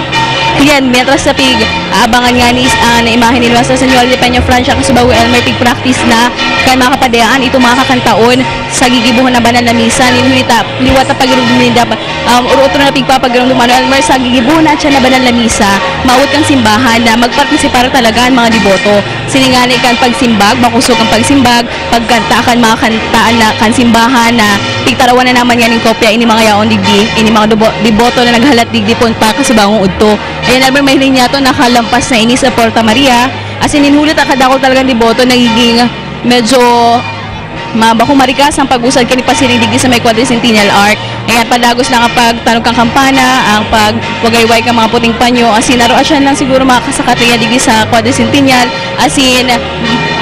yan, mientras sa pig, aabangan nga ni, ah, na imahe ni Nuestra Señora de Peñafrancia, kasubago, Elmer, pig-practice na kan mga kapadayaan itong mga kakantaon sa gigibohon na banal na misa. Nin huli ta, liwat ta pagirumdom ninda, um, or otro na pigpapagirumdom, ano, Elmer, sa gigibohon na siya na banal na misa, maawot kang simbahan na magpartisipar talaga ang mga deboto. Sining ngani kan pagsimbag, makosog ang pagsimbag, pagkanta kan mga kanta na kan simbahan na pigtarawan na naman nganing kopya ini mga yaon digdi, ini mga debo-, deboto na naghalat digdi pon pa kasubangong udto. Ayan, Elmer, mahiling niyato, nakalampas na ini sa Porta Maria. Asin, nin huli ta kadakul talagang deboto, nagiging medyo ma-, bako marikas ang pag-usad kan ipasiring digdi sa may Quadricentennial Arch. Ayan, padagos lang ang pagtanog kan kampana, ang pagwagayway kan mga puting panyo. Asin, aro asyan lang siguro makakasakat niya digdi sa Quadricentennial. Asin,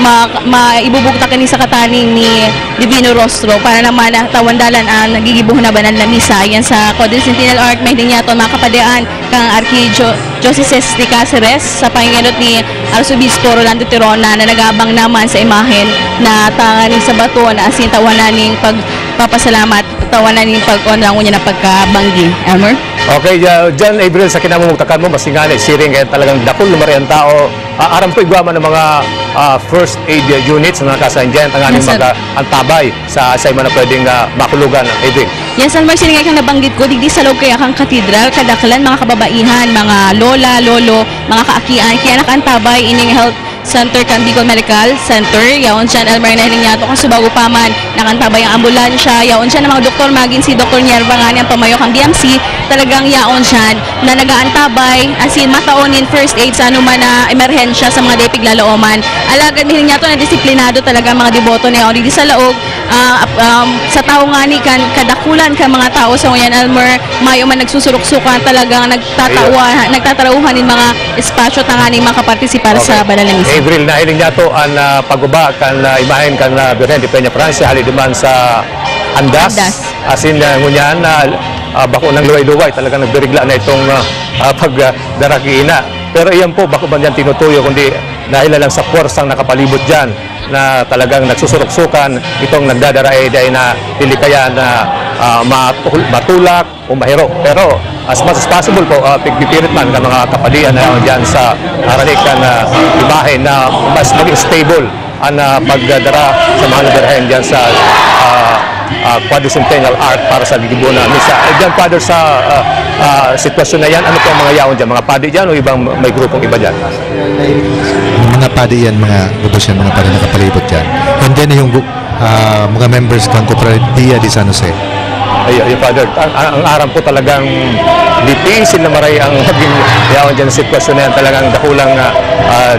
ma-, maibubugtak ini sa kataning ni Divino Rostro para naman, ah, tawan dalan ang nagigibohon na banal na misa. Ayan, sa Quadricentennial Arch, mahiling niyato, mga kapadayaan, kan Arkidio-, Diocese de Caceres, sa pangengenot ni Arsobispo Rolando Tirona, na nag-aabang naman sa imahen na tanganing sabaton, asin tawanan ning pagpapasalamat, tawanan ning pag-, ano, ngunyan na pagkabanggi. Elmer? Okay, ah, diyan, Avril, sa kinamumugtakan mo, maski ngani siring kaya talagang dakul na maray an tao. Ah, aram ko, igwa man ang mga, ah, first aid units na nakasain diyan, tanganing Yes, sir. mag-, ah, antabay sa, sa iba na pwedeng, ah, makulugan, Avril. Yes, Elmer, siring nga kan nabanggit ko, digdi sa laog kaya kan katedral, kadaklan mga kababaihan, mga lola, lolo, mga kaakian, kaya nakaantabay ining health center kan Bicol Medical Center. Yaon siyan, Elmer, nahiling niyato, kasubago pa man, nakaantabay ang ambulansya. Yaon siyan ang mga doktor, magin si Doktor Nierva ngani ang pamayo kan B M C, talagang yaon siyan na nagaantabay, asin matao nin first aid sa anoman na emerhensya sa mga dai piglalaoman. Alagad mahiling niyato na disiplinado talaga ang mga deboto na yaon digdi sa laog. Ah, ap-, um, sa tawo ngani kan kadakulan kan mga tawo sa ngunyan, Elmer, mayo man nagsusuruksukan, talagang nagtatawa-, Ayun. nagtatarauhan nin mga espasyo tanganing makapartisipar sa Okay. banal na misa. Avril, nahiling niyato an, ah, pagbaba kan, ah, imahen kan, ah, Birhen de Peñafrancia, hali duman sa Andas. Andas. Asin, ah, ngunyan, ah, ah, bako nang luway-luway, talagang nagbirigla na itong, ah, ah, pag, ah, dara ki ina. Pero iyan po, bako man yan tinutuyo, kundi dahil na lang sa puwersang nakapalibot diyan na talagang nagsusuruksukan itong nagdadara, eh, dahil na dili kaya na, ah, matul-, matulak o mahiro. Pero as much as possible po, ah, pigpipirit man ka mga kapadian na diyan sa harani kan, ah, imahen na mas maging stable ang, ah, pagdara sa mga nagdarahin diyan sa, ah, ah, Quadricentennial Arch para sa gigibo na misa. Eh, diyan, Father, sa, ah, ah, sitwasyon na yan, ano po ang mga yaon diyan? Mga padi diyan o ibang may grupong iba diyan? Mga padi yan, mga gabos yan, mga padi nakapalibot yan. And then yung gu-, ah, mga members ng Cofradia de San Jose. Ay, ay, Father, ang, ang, ang aram ko talagang difícil na maray ang maging yaon dyan sa sitwasyon na yan. Talagang dakulang, ah, ah,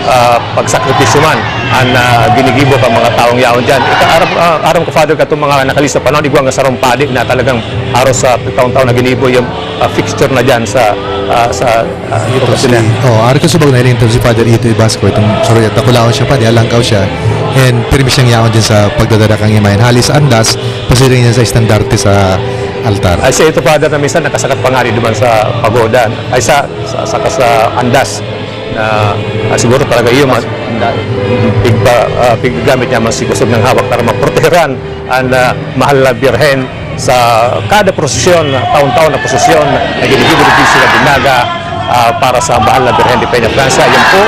ah, pagsakripisyo man ang, ah, ginigibo kan mga taong yaon dyan. Ika-, aram, ah, aram ko, Father, katong mga nakalista panahon, igwa nga sarong padi na talagang haros sa taon-taon na ginibo yung, ah, fixture na dyan sa, ah, sa Ah, ito Tapos si, na. Oh, ari ko sa bagong nailing si Father Ito Ibasco, itong saruya, takulaon siya pa, di alangkaw siya. And pirmi siyang yaon din sa pagdadara kang imahen. Hali sa andas, pasiring niya sa estandarte sa altar. Ay, siya ito, Father, na minsan nakasakat pa nga rin duman sa pagoda. Ay, sa, sa, sa, sa andas. Na, ah, siguro talaga iyo, ma-, pigpa-, ah, piggamit niya man si kusog ng hawak para maproteheran ang, ah, mahal na Birhen sa kada prosesyon, taon-taon na prosesyon na ginigibo ni Bishop Abinaga, Ah, para sa mahal na Birhen de Peña Francia. Yan po,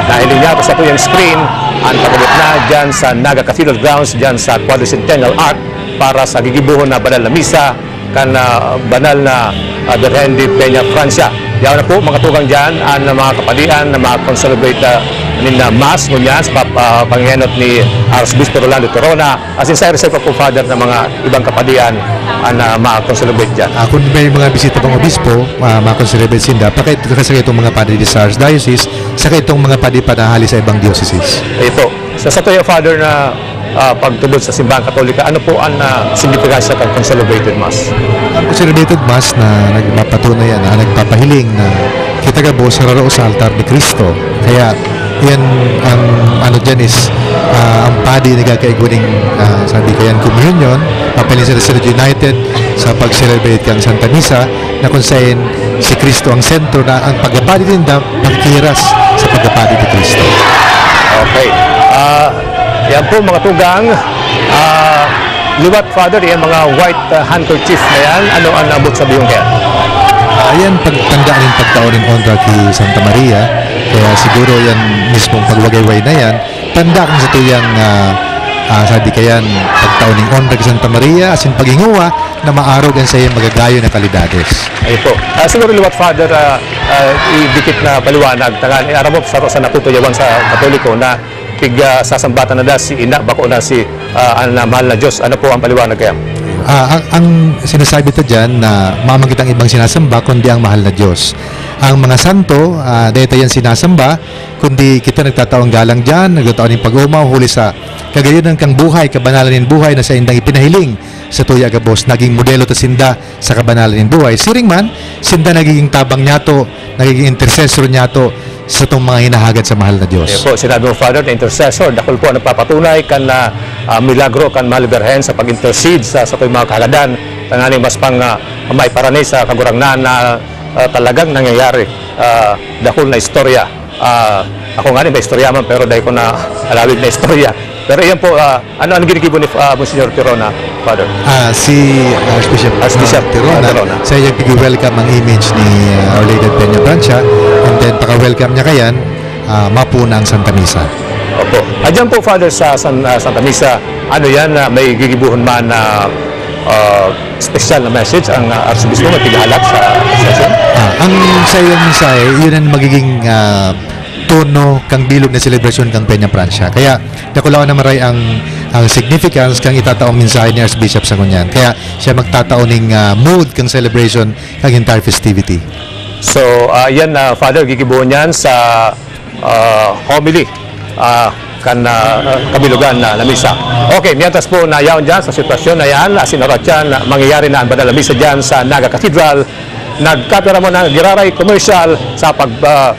nahiling niya sa tuyang screen ang pag-abot na dyan sa Naga Cathedral grounds, dyan sa Quadricentennial Arch para sa gigibohon na banal na misa kan, ah, banal na, ah, Birhen de Peña Francia. Yaon na po, mga tugang dyan, ang mga kapadian na mag-concelebrate, ah, nin, ah, Mass ngunyan sa pap-, ah, panghenot ni Arsobispo Rolando Tirona. Asin sa reserve po, Father, ng mga ibang kapadian, ah, na ma-concelebrate dyan. Ah, kung may mga bisita pang obispo, ah, ma-concelebrate sinda, paka-, saka itong mga padre sa Archdiocese, saka itong mga padre panahali sa ibang dioceses. Ayun po. Sa, sa tuya, Father, na, ah, pagtubod sa Simbahang Katolika, ano po ang, ah, significance kan concelebrated Mass? Ang concelebrated Mass na nagpapatunay yan, na nagpapahiling na kita gabos hararo sa altar ni Cristo. Kaya yan ang ano dyan is, ah, ang padi nagkakaigwa ning, ah, sabi ko yan, communion, papahiling sila, sila united sa pag-celebrate kan Santa Misa, na kung saan si Cristo ang sentro, na ang pagkapadi ninda makikihiras sa pagkapadi ni Cristo. Okay. Ah, yan po, mga tugang. Ah, liwat, Father, yung mga white, ah, handkerchief na yan, ano ang abot sa biyong kaya? Ah, yan, pagtanda rin pagtao nin honra ki Santa Maria. Kaya siguro yan mismong pagwagayway na yan, tanda kan sa tuyang, ah, ah, sabi kayan, pagtao ning honra ki Santa Maria, asin paghinguha na maarog an saiyang magagayon na kalidades. Ayun po. Ah, siguro liwat, Father, ah, ah, idikit na paliwanag, tangan, eh, aram mo, sa, sa natutuyawan sa Katoliko na pig, ah, sasambatan na da si ina, bako na si, ah, an, ah, mahal na Diyos. Ano po ang paliwanag kaya? Ah, ang, ang sinasabi ta diyan na mamang kitang ibang sinasamba, kundi ang mahal na Diyos. Ang mga santo, ah, dahil ta yan sinasamba, kundi kita nagtatao ng galang diyan, nagtatao ng pag-oomaw, huli sa kagayunan kang buhay, kabanalan nin buhay na saindang ipinahiling sa tuya gabos, naging modelo ta sinda sa kabanalan nin buhay. Siring man, sinda nagiging tabang niyato, nagiging intercessor niyato sa tong mga hinahagad sa mahal na Diyos. Ayan po, sinabi mo, Father, na intercessor, dakul po ang nagpapatunay kan, ah, ah, milagro kan Mahal Birhen sa pag-intercede sa, sa tuwing mga kahagadan, tanganing mas pang, ah, maiparani sa Kagurangnan na, ah, talagang nangyayari. Ah, dakul na istorya. Ah, ako nga ni, may istorya man, pero dai ko na alawig na istorya. Pero iyan po, ah, ano ang ginigibo ni, ah, Monsignor Tirona, Father? Ah, si Archbishop, Archbishop, ah, Tirona, ah, Tirona. Siya yung pig-welcome ang image ni, ah, Our Lady of Peña Francia, and then paka-welcome niya kayan, ah, mapuna ang Santa Misa. Opo. Ah, dyan po, Father, sa San-, ah, Santa Misa, ano yan, ah, may gigibuhon man na, ah, special na message ang, ah, Arsobispo, may pighahalat sa session? Ah, ang sa iyang mensahe, yun ang magiging, ah, tono kang bilog na selebrasyon kang Peña Francia. Kaya dakulaon na maray ang, ang significance kang itataong mensahe ni Archbishop sa ngunyan. Kaya siya magtatao ning, ah, mood kang celebration kang entire festivity. So, ah, yan, ah, Father, gigibohon yan sa, ah, homily, ah, kan, ah, kabilugan na, na misa. Okay, mientras po na yaon dyan sa sitwasyon na yan, asin oras dyan, mangyayari na ang banal na misa dyan sa Naga Cathedral. Nagkapira mo ng giraray commercial sa pag-, ah,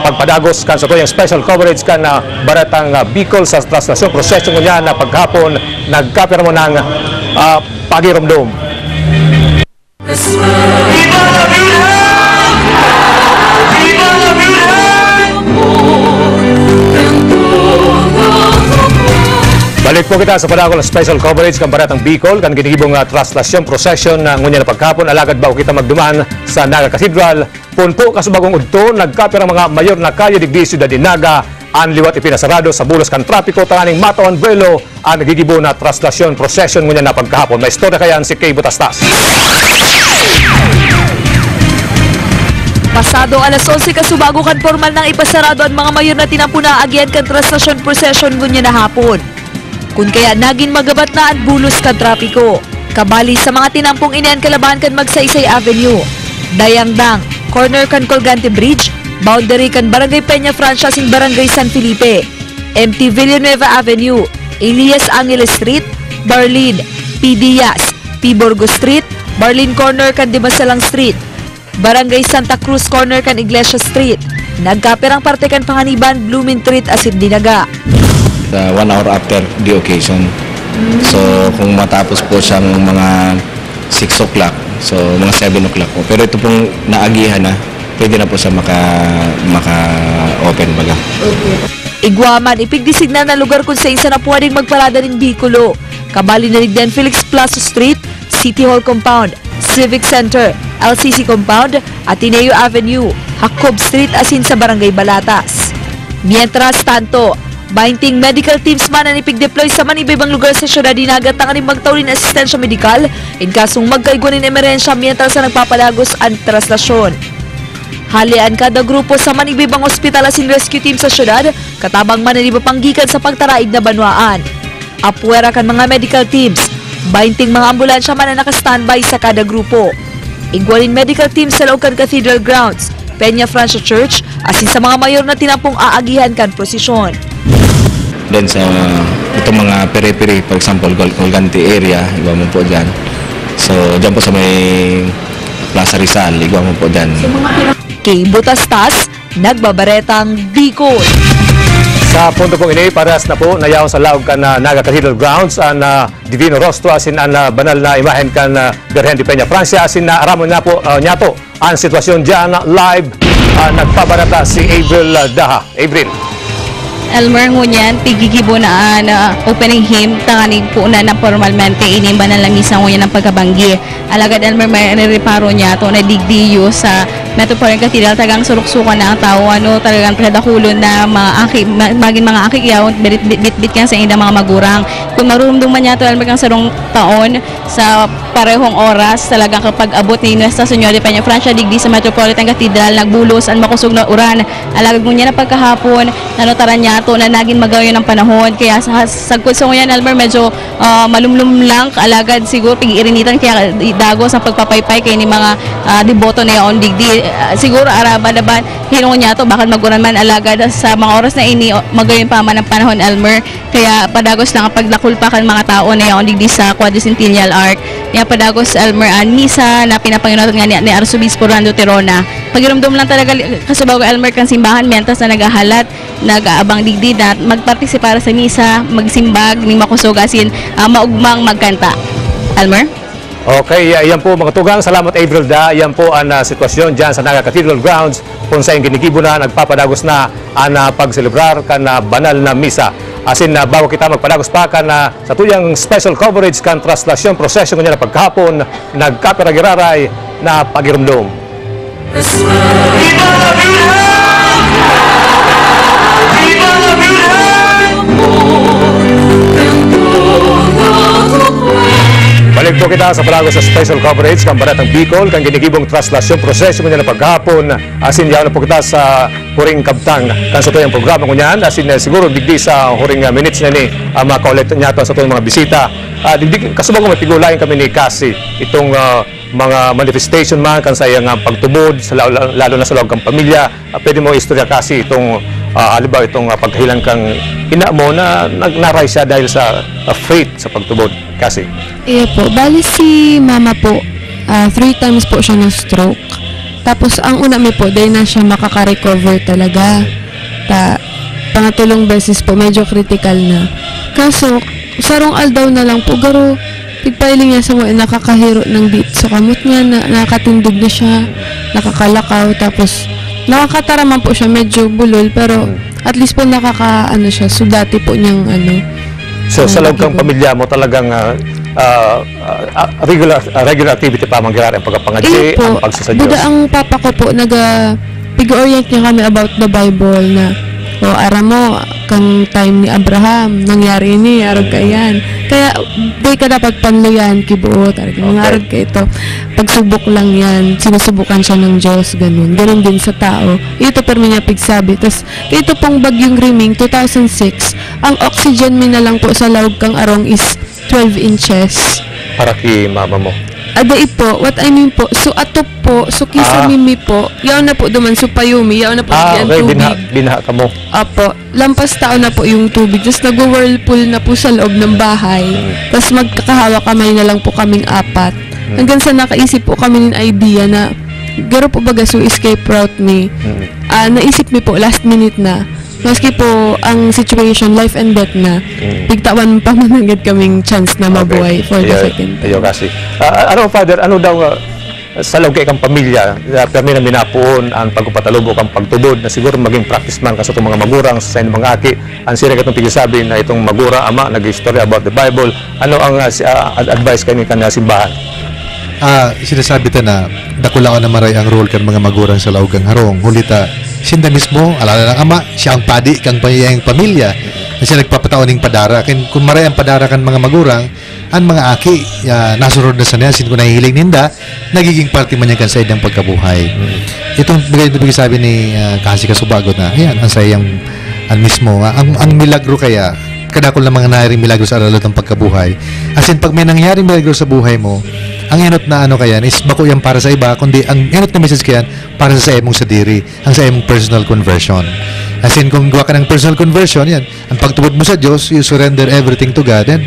pagpadagos kan sa tuyang special coverage kan, ah, Baretang, ah, Bicol sa traslasyong prosesyon ngunyan na paghapon. Nagkapira mo ng, ah, pagiromdom. Balik po kita sa padagos na special coverage kan Baretang Bicol, kan ginigibong, ah, traslasyong prosesyon na ngunyan na paghapon. Alagad bago kita magduman sa Naga Cathedral, poon po kasubagong udto, nagkapirang mga mayor na kalye digdi sa syudad nin Naga, an liwat ipinasarado sa bulos kan trapiko tanganing matawan buwelo an nagigibo na traslasyon prosesyon ngunyan na pagkahapon. May istorya kayan si Kay Butastas. Pasado alas onse kasubago kan pormal nang ipasarado an mga mayor na tinampon na aagihan kan traslasyon prosesyon ngunyan na hapon. Kun kaya nagin magabat na an bulos kan trapiko. Kabali sa mga tinampong ini an kalabahan kan Magsaysay Avenue, Dayangdang, corner kan Colgante Bridge, boundary kan Barangay Peña Francia asin Barangay San Felipe, M T Villanueva Avenue, Elias Angeles Street, Barlin, P Diaz, P Burgos Street, Barlin corner kan Dimasalang Street, Barangay Santa Cruz, corner kan Iglesia Street. Nagkapirang parte kan Panganiban, Blooming Street asin Dinaga. Uh, one hour after the occasion. So, kung matapos po siyang mga six o'clock, so mga seven o'clock po. Pero ito pong naagihan na, pwede na po siya maka-, maka-open baga. Igwa man, ipigdesignar na lugar kun saen sana pwedeng magparada nin behikulo. Kabali na digdi an Felix Plazo Street, City Hall Compound, Civic Center, L C C Compound, Ateneo Avenue, Jacob Street asin sa Barangay Balatas. Mientras tanto, bainting medical teams man an ipig-deploy sa manibaybang lugar sa syudad ni Naga tanganing magtao nin asistensya medikal in kasong magkaigwa nin emerhensya mientras na nagpapadagos an traslasyon. Hale an kada grupo sa manibaybang ospital asin rescue team sa syudad, katabang man an iba pang gikan sa pagtaraig na banwaan. Apwera kan mga medical teams, bainting mga ambulansya man an naka-standby sa kada grupo. Igwa nin medical team sa laog kan Cathedral Grounds, Peña Francia Church, asin sa mga mayor na tinampong aagihan kan prosesyon. Then sa itong mga periphery, for example, Col- Colgante area, igwa man po dyan. So, dyan po sa may Plaza Rizal, igwa man po dyan. Kay Butastas, Nagbabaretang Bicol. Sa punto pong ini, parehas na po nayaon sa laog kan ah, Naga Cathedral Grounds an ah, Divino Rostro asin an ah, banal na imahen kan ah, Birhen de Peña Francia asin naaramon na po ah, niyato an sitwasyon diyan live. Ah, nagpabareta si Avril ah, Daha. Avril. Elmer, ngunyan, tigigibo na an ah, opening hymn, tanganing punan na pormalmente ini banal na misa ngunyan ang pagkabanggi. Alagad, Elmer, may nireparo niyato na digdi iyo sa Metropolitan Cathedral, talagang suruksukan na ang tao, ano, talagang kadakulon na mga aki, ma- magin mga aki, yaon, bit- bit- bitbit kan sa indang mga magurang. Kung marurumduman niyato, Elmer, kang sarong taon, sa parehong oras, talagang kapag abot ni Nuestra Señora de Peña Francia digdi sa Metropolitan Cathedral, nagbulos an makosog na uran. Alagad ngunyan na pagkahapon, nanotaran niyato na nagin magayon ang panahon. Kaya sa, sagkod sa ngunyan, Elmer, medyo ah, malumlum lang, alagad siguro pig-irinitan kaya dagos ang pagpapaypay kay ni mga ah, deboto na yaon digdi. Ah, siguro araba na ba, hinong niyato, bakit maguran man, alagad sa mga oras na ini, o, magayon pa man ang panahon, Elmer. Kaya padagos lang ang pagdakul pa kan mga tao na yaon digdi sa Quadricentennial Arch. Kaya padagos, Elmer, an misa na pinapanginutan nga ni, ni Arsobispo Rolando Tirona. Pagirumdom lang talaga, li- kasubago, Elmer, kan simbahan, mientras na naghahalat, nag-aabang digdi na magpartisipar sa misa, magsimbag ning makosog asin ah, maugmang magkanta. Elmer? Okay, ah, yan po mga tugang. Salamat Avril Da. Yan po ang ah, sitwasyon dyan sa Naga Cathedral Grounds kung saan ginigibo na, nagpapadagos na ang ah, pagselebrar kan ah, banal na misa. Asin na bago kita magpadagos pa kan ah, sa tuyang special coverage kan traslasyon prosesyon niya na pagkahapon, nagkapiragiraray na pagirumdom. Balik po kita sa palago sa special coverage kan Baretang Bicol, kan ginigibong traslasyon proseso ngunyan na paghapon. Asin yaon na po kita sa huring kabtang kan sa tuyang programa ngunyan. Asin eh, siguro digdi sa huring ah, minutes na ni uh, makaulit niya sa tuyang mga bisita. Ah, digdi, kasubago may pigulayan kami ni Cassie itong ah, mga manifestation man kan sa iyang ah, pagtubod, sa, la- lalo na sa loob kan pamilya. Ah, pwede mo istorya kasi itong, ah, halimbawa itong ah, pagkahilan kang ina mo na nag- naray siya dahil sa ah, faith sa pagtubod kasi. Iyo po. Bali si mama po, ah, three times po siya na-stroke. Tapos ang una mi po, dahil na siya makaka-recover talaga. Ta, pangatulong beses po, medyo critical na. Kaso, sarong aldaw na lang po, garo, pigpailing niya sa mga nakakahiro ng di sa kamot niya, na, nakatindog na siya, nakakalakaw, tapos nakakataraman po siya, medyo bulol, pero at least po nakaka, ano siya, sudati po niyang ano. So, sa loob kang pamilya mo, talagang ah, ah, ah, regular ah, regular activity pa mangyayari ang pagkapangadji, Iyo po. Ang pagsasadyo. Buda ang papa ko po, naga, pig-orient niya kami about the Bible na, o, aram mo, kang time ni Abraham, nangyari ini, arog ka yan. Kaya, di ka dapat panluyan, kibuot, arog, mga Okay. arog ka ito. Pagsubok lang yan, sinusubukan siya ng Diyos, ganun. Ganun din sa tao. Ito, pero niya pigsabi. Tapos, ito pong bagyong Riming, two thousand six, ang oxygen mi na lang po sa laog kang arong is twelve inches. Para kay mama mo. Ada po, what I mean po, so atop po, so kisame mi po, yaon na po duman, so payo mi, yaon na po Ah, ang okay. Binaha, tubig. Binaha ka mo. Apo, lampas tao na po yung tubig, tapos nagwo-whirlpool na po sa loob ng bahay. Tapos magkakahawak kamay na lang po kaming apat. Hanggang sa nakaisip po kami ng idea na garo po baga so escape route mi. Ah, naisip mi po last minute na. Maski po ang situation, life and death na. Pigtawan pa man agad kaming chance na mabuhay for the Iyo, second iyo time. Kasi. Ah, ano, Father, ano daw ah, sa loob kang pamilya, uh, permi na minapoon ang pagpapatalubo kang pagtubod na siguro maging practice man kasi itong mga magurang sa inyong mga aki, ang sila katong pigsasabi na itong magurang ama nag-istorya about the Bible, ano ang ah, si- ah, ad- advice kayo kan simbahan? Ah, sinasabi ta na dakulaon na maray ang role kan mga magurang sa laog kan harong. Huli ta, sinda mismo, alala ng ama, siya ang padi kang pamiyang pamilya na siya nagpapataon ning padara. Kin, kung maray ang padara kan mga magurang, ang mga aki, ah, nasunod na sa niya, sin kung nahihiling ninda, nagiging parte man yan kan sa inyang pagkabuhay. Itong bigay, bigay sabi ni ah, Kasi Kasubagot na, ayan, ang sayang, ang mismo, ah, ang, ang milagro kaya, kadakol na mga nangyaring milagro sa alalot ng pagkabuhay. As in, pag may nangyaring milagro sa buhay mo, ang enot na ano kaya is bako yan para sa iba, kundi ang enot na message kaya para sa, sa imong sadiri, ang sa imong personal conversion. As in, kung gawa ka ng personal conversion, yan, ang pagtubod mo sa Diyos, you surrender everything to God, and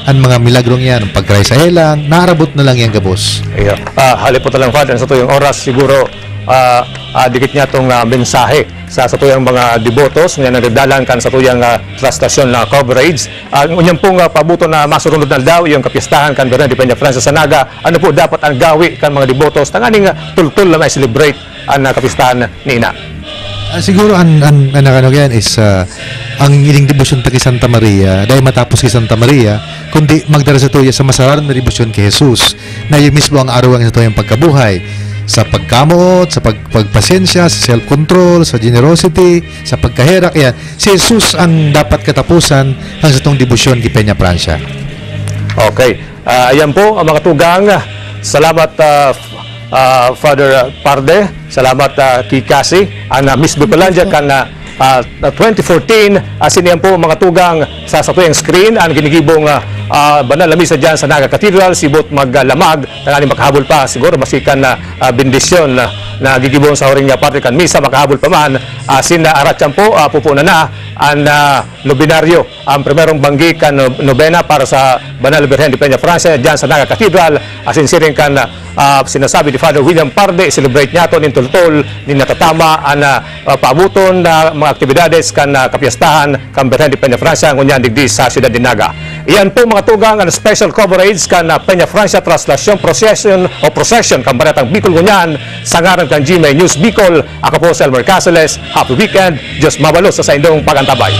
ang mga milagrong yan, ang pagkaray sa helang, naarabot na lang yan gabos. Iya. Ah, halipot na lang, Father, sa tuyong oras, siguro, ah, ah, dikit niya itong ah, mensahe sa satuyang mga debotos na nagdadalan kan satuyang ah, trastasyon na coverage. Ah, ngunyan pong ah, pabuto na masurunod na daw yung kapistahan kan Birhen de Peña Francia sa Naga. Ano po dapat ang gawi kan mga debotos tanganing ah, tultol na ma-celebrate ang ah, kapistahan ni Ina? Ah, siguro ang, ang, ang nakano yan is ah, ang ining debosyon ta kay Santa Maria, dahil matapos kay Santa Maria, kundi magdara sa tuya sa masararom na debosyon kay Jesus, na yun mismo ang aruang sa tuyang pagkabuhay, sa pagkamoot, sa pag, pagpasensya, sa self-control, sa generosity, sa pagkaherak, yan. Si Jesus ang dapat katapusan ng satong debosyon kay Peña Francia. Okay. Ah, ayan po, ang mga tugang. Salamat, ah, f- ah, Father Parde. Salamat, ah, Kikasi. Ang uh, Miss Bicolandia kan ah, ah, twenty fourteen. Asin iyan po, mga tugang, sa satuyang screen, ang ginigibong ah, ah, banal na misa dyan sa Naga Cathedral, sibot maglamag, tanganing makahabol pa, siguro, masikan na ah, bendisyon na, na gigibong sa huring niya parte kan misa, makahabol pa man. Asin na arat yan po, ah, pupunan na ang ah, nobenaryo, ang primerong banggi kan no- nobena para sa Banal Birhen de Peña Francia dyan sa Naga Cathedral. Asin siring kan ah, sinasabi ni Father William Parde, celebrate niya to nin tultol, nin natatama ang ah, ah, paabuton na mga aktibidades kan ah, kapiyastahan kan Birhen de Peña Francia ngunyan digdi sa siyudad nin Naga. Iyan po, mga tugang, ang special coverage kan ah, Peña Francia Traslasyon Procession o Procession kan Baretang Bicol ngunyan. Sa ngaran kan G M A News Bicol, ako po si Elmer Caceres. Happy weekend. Diyos mabalos sa saindong pagantabay.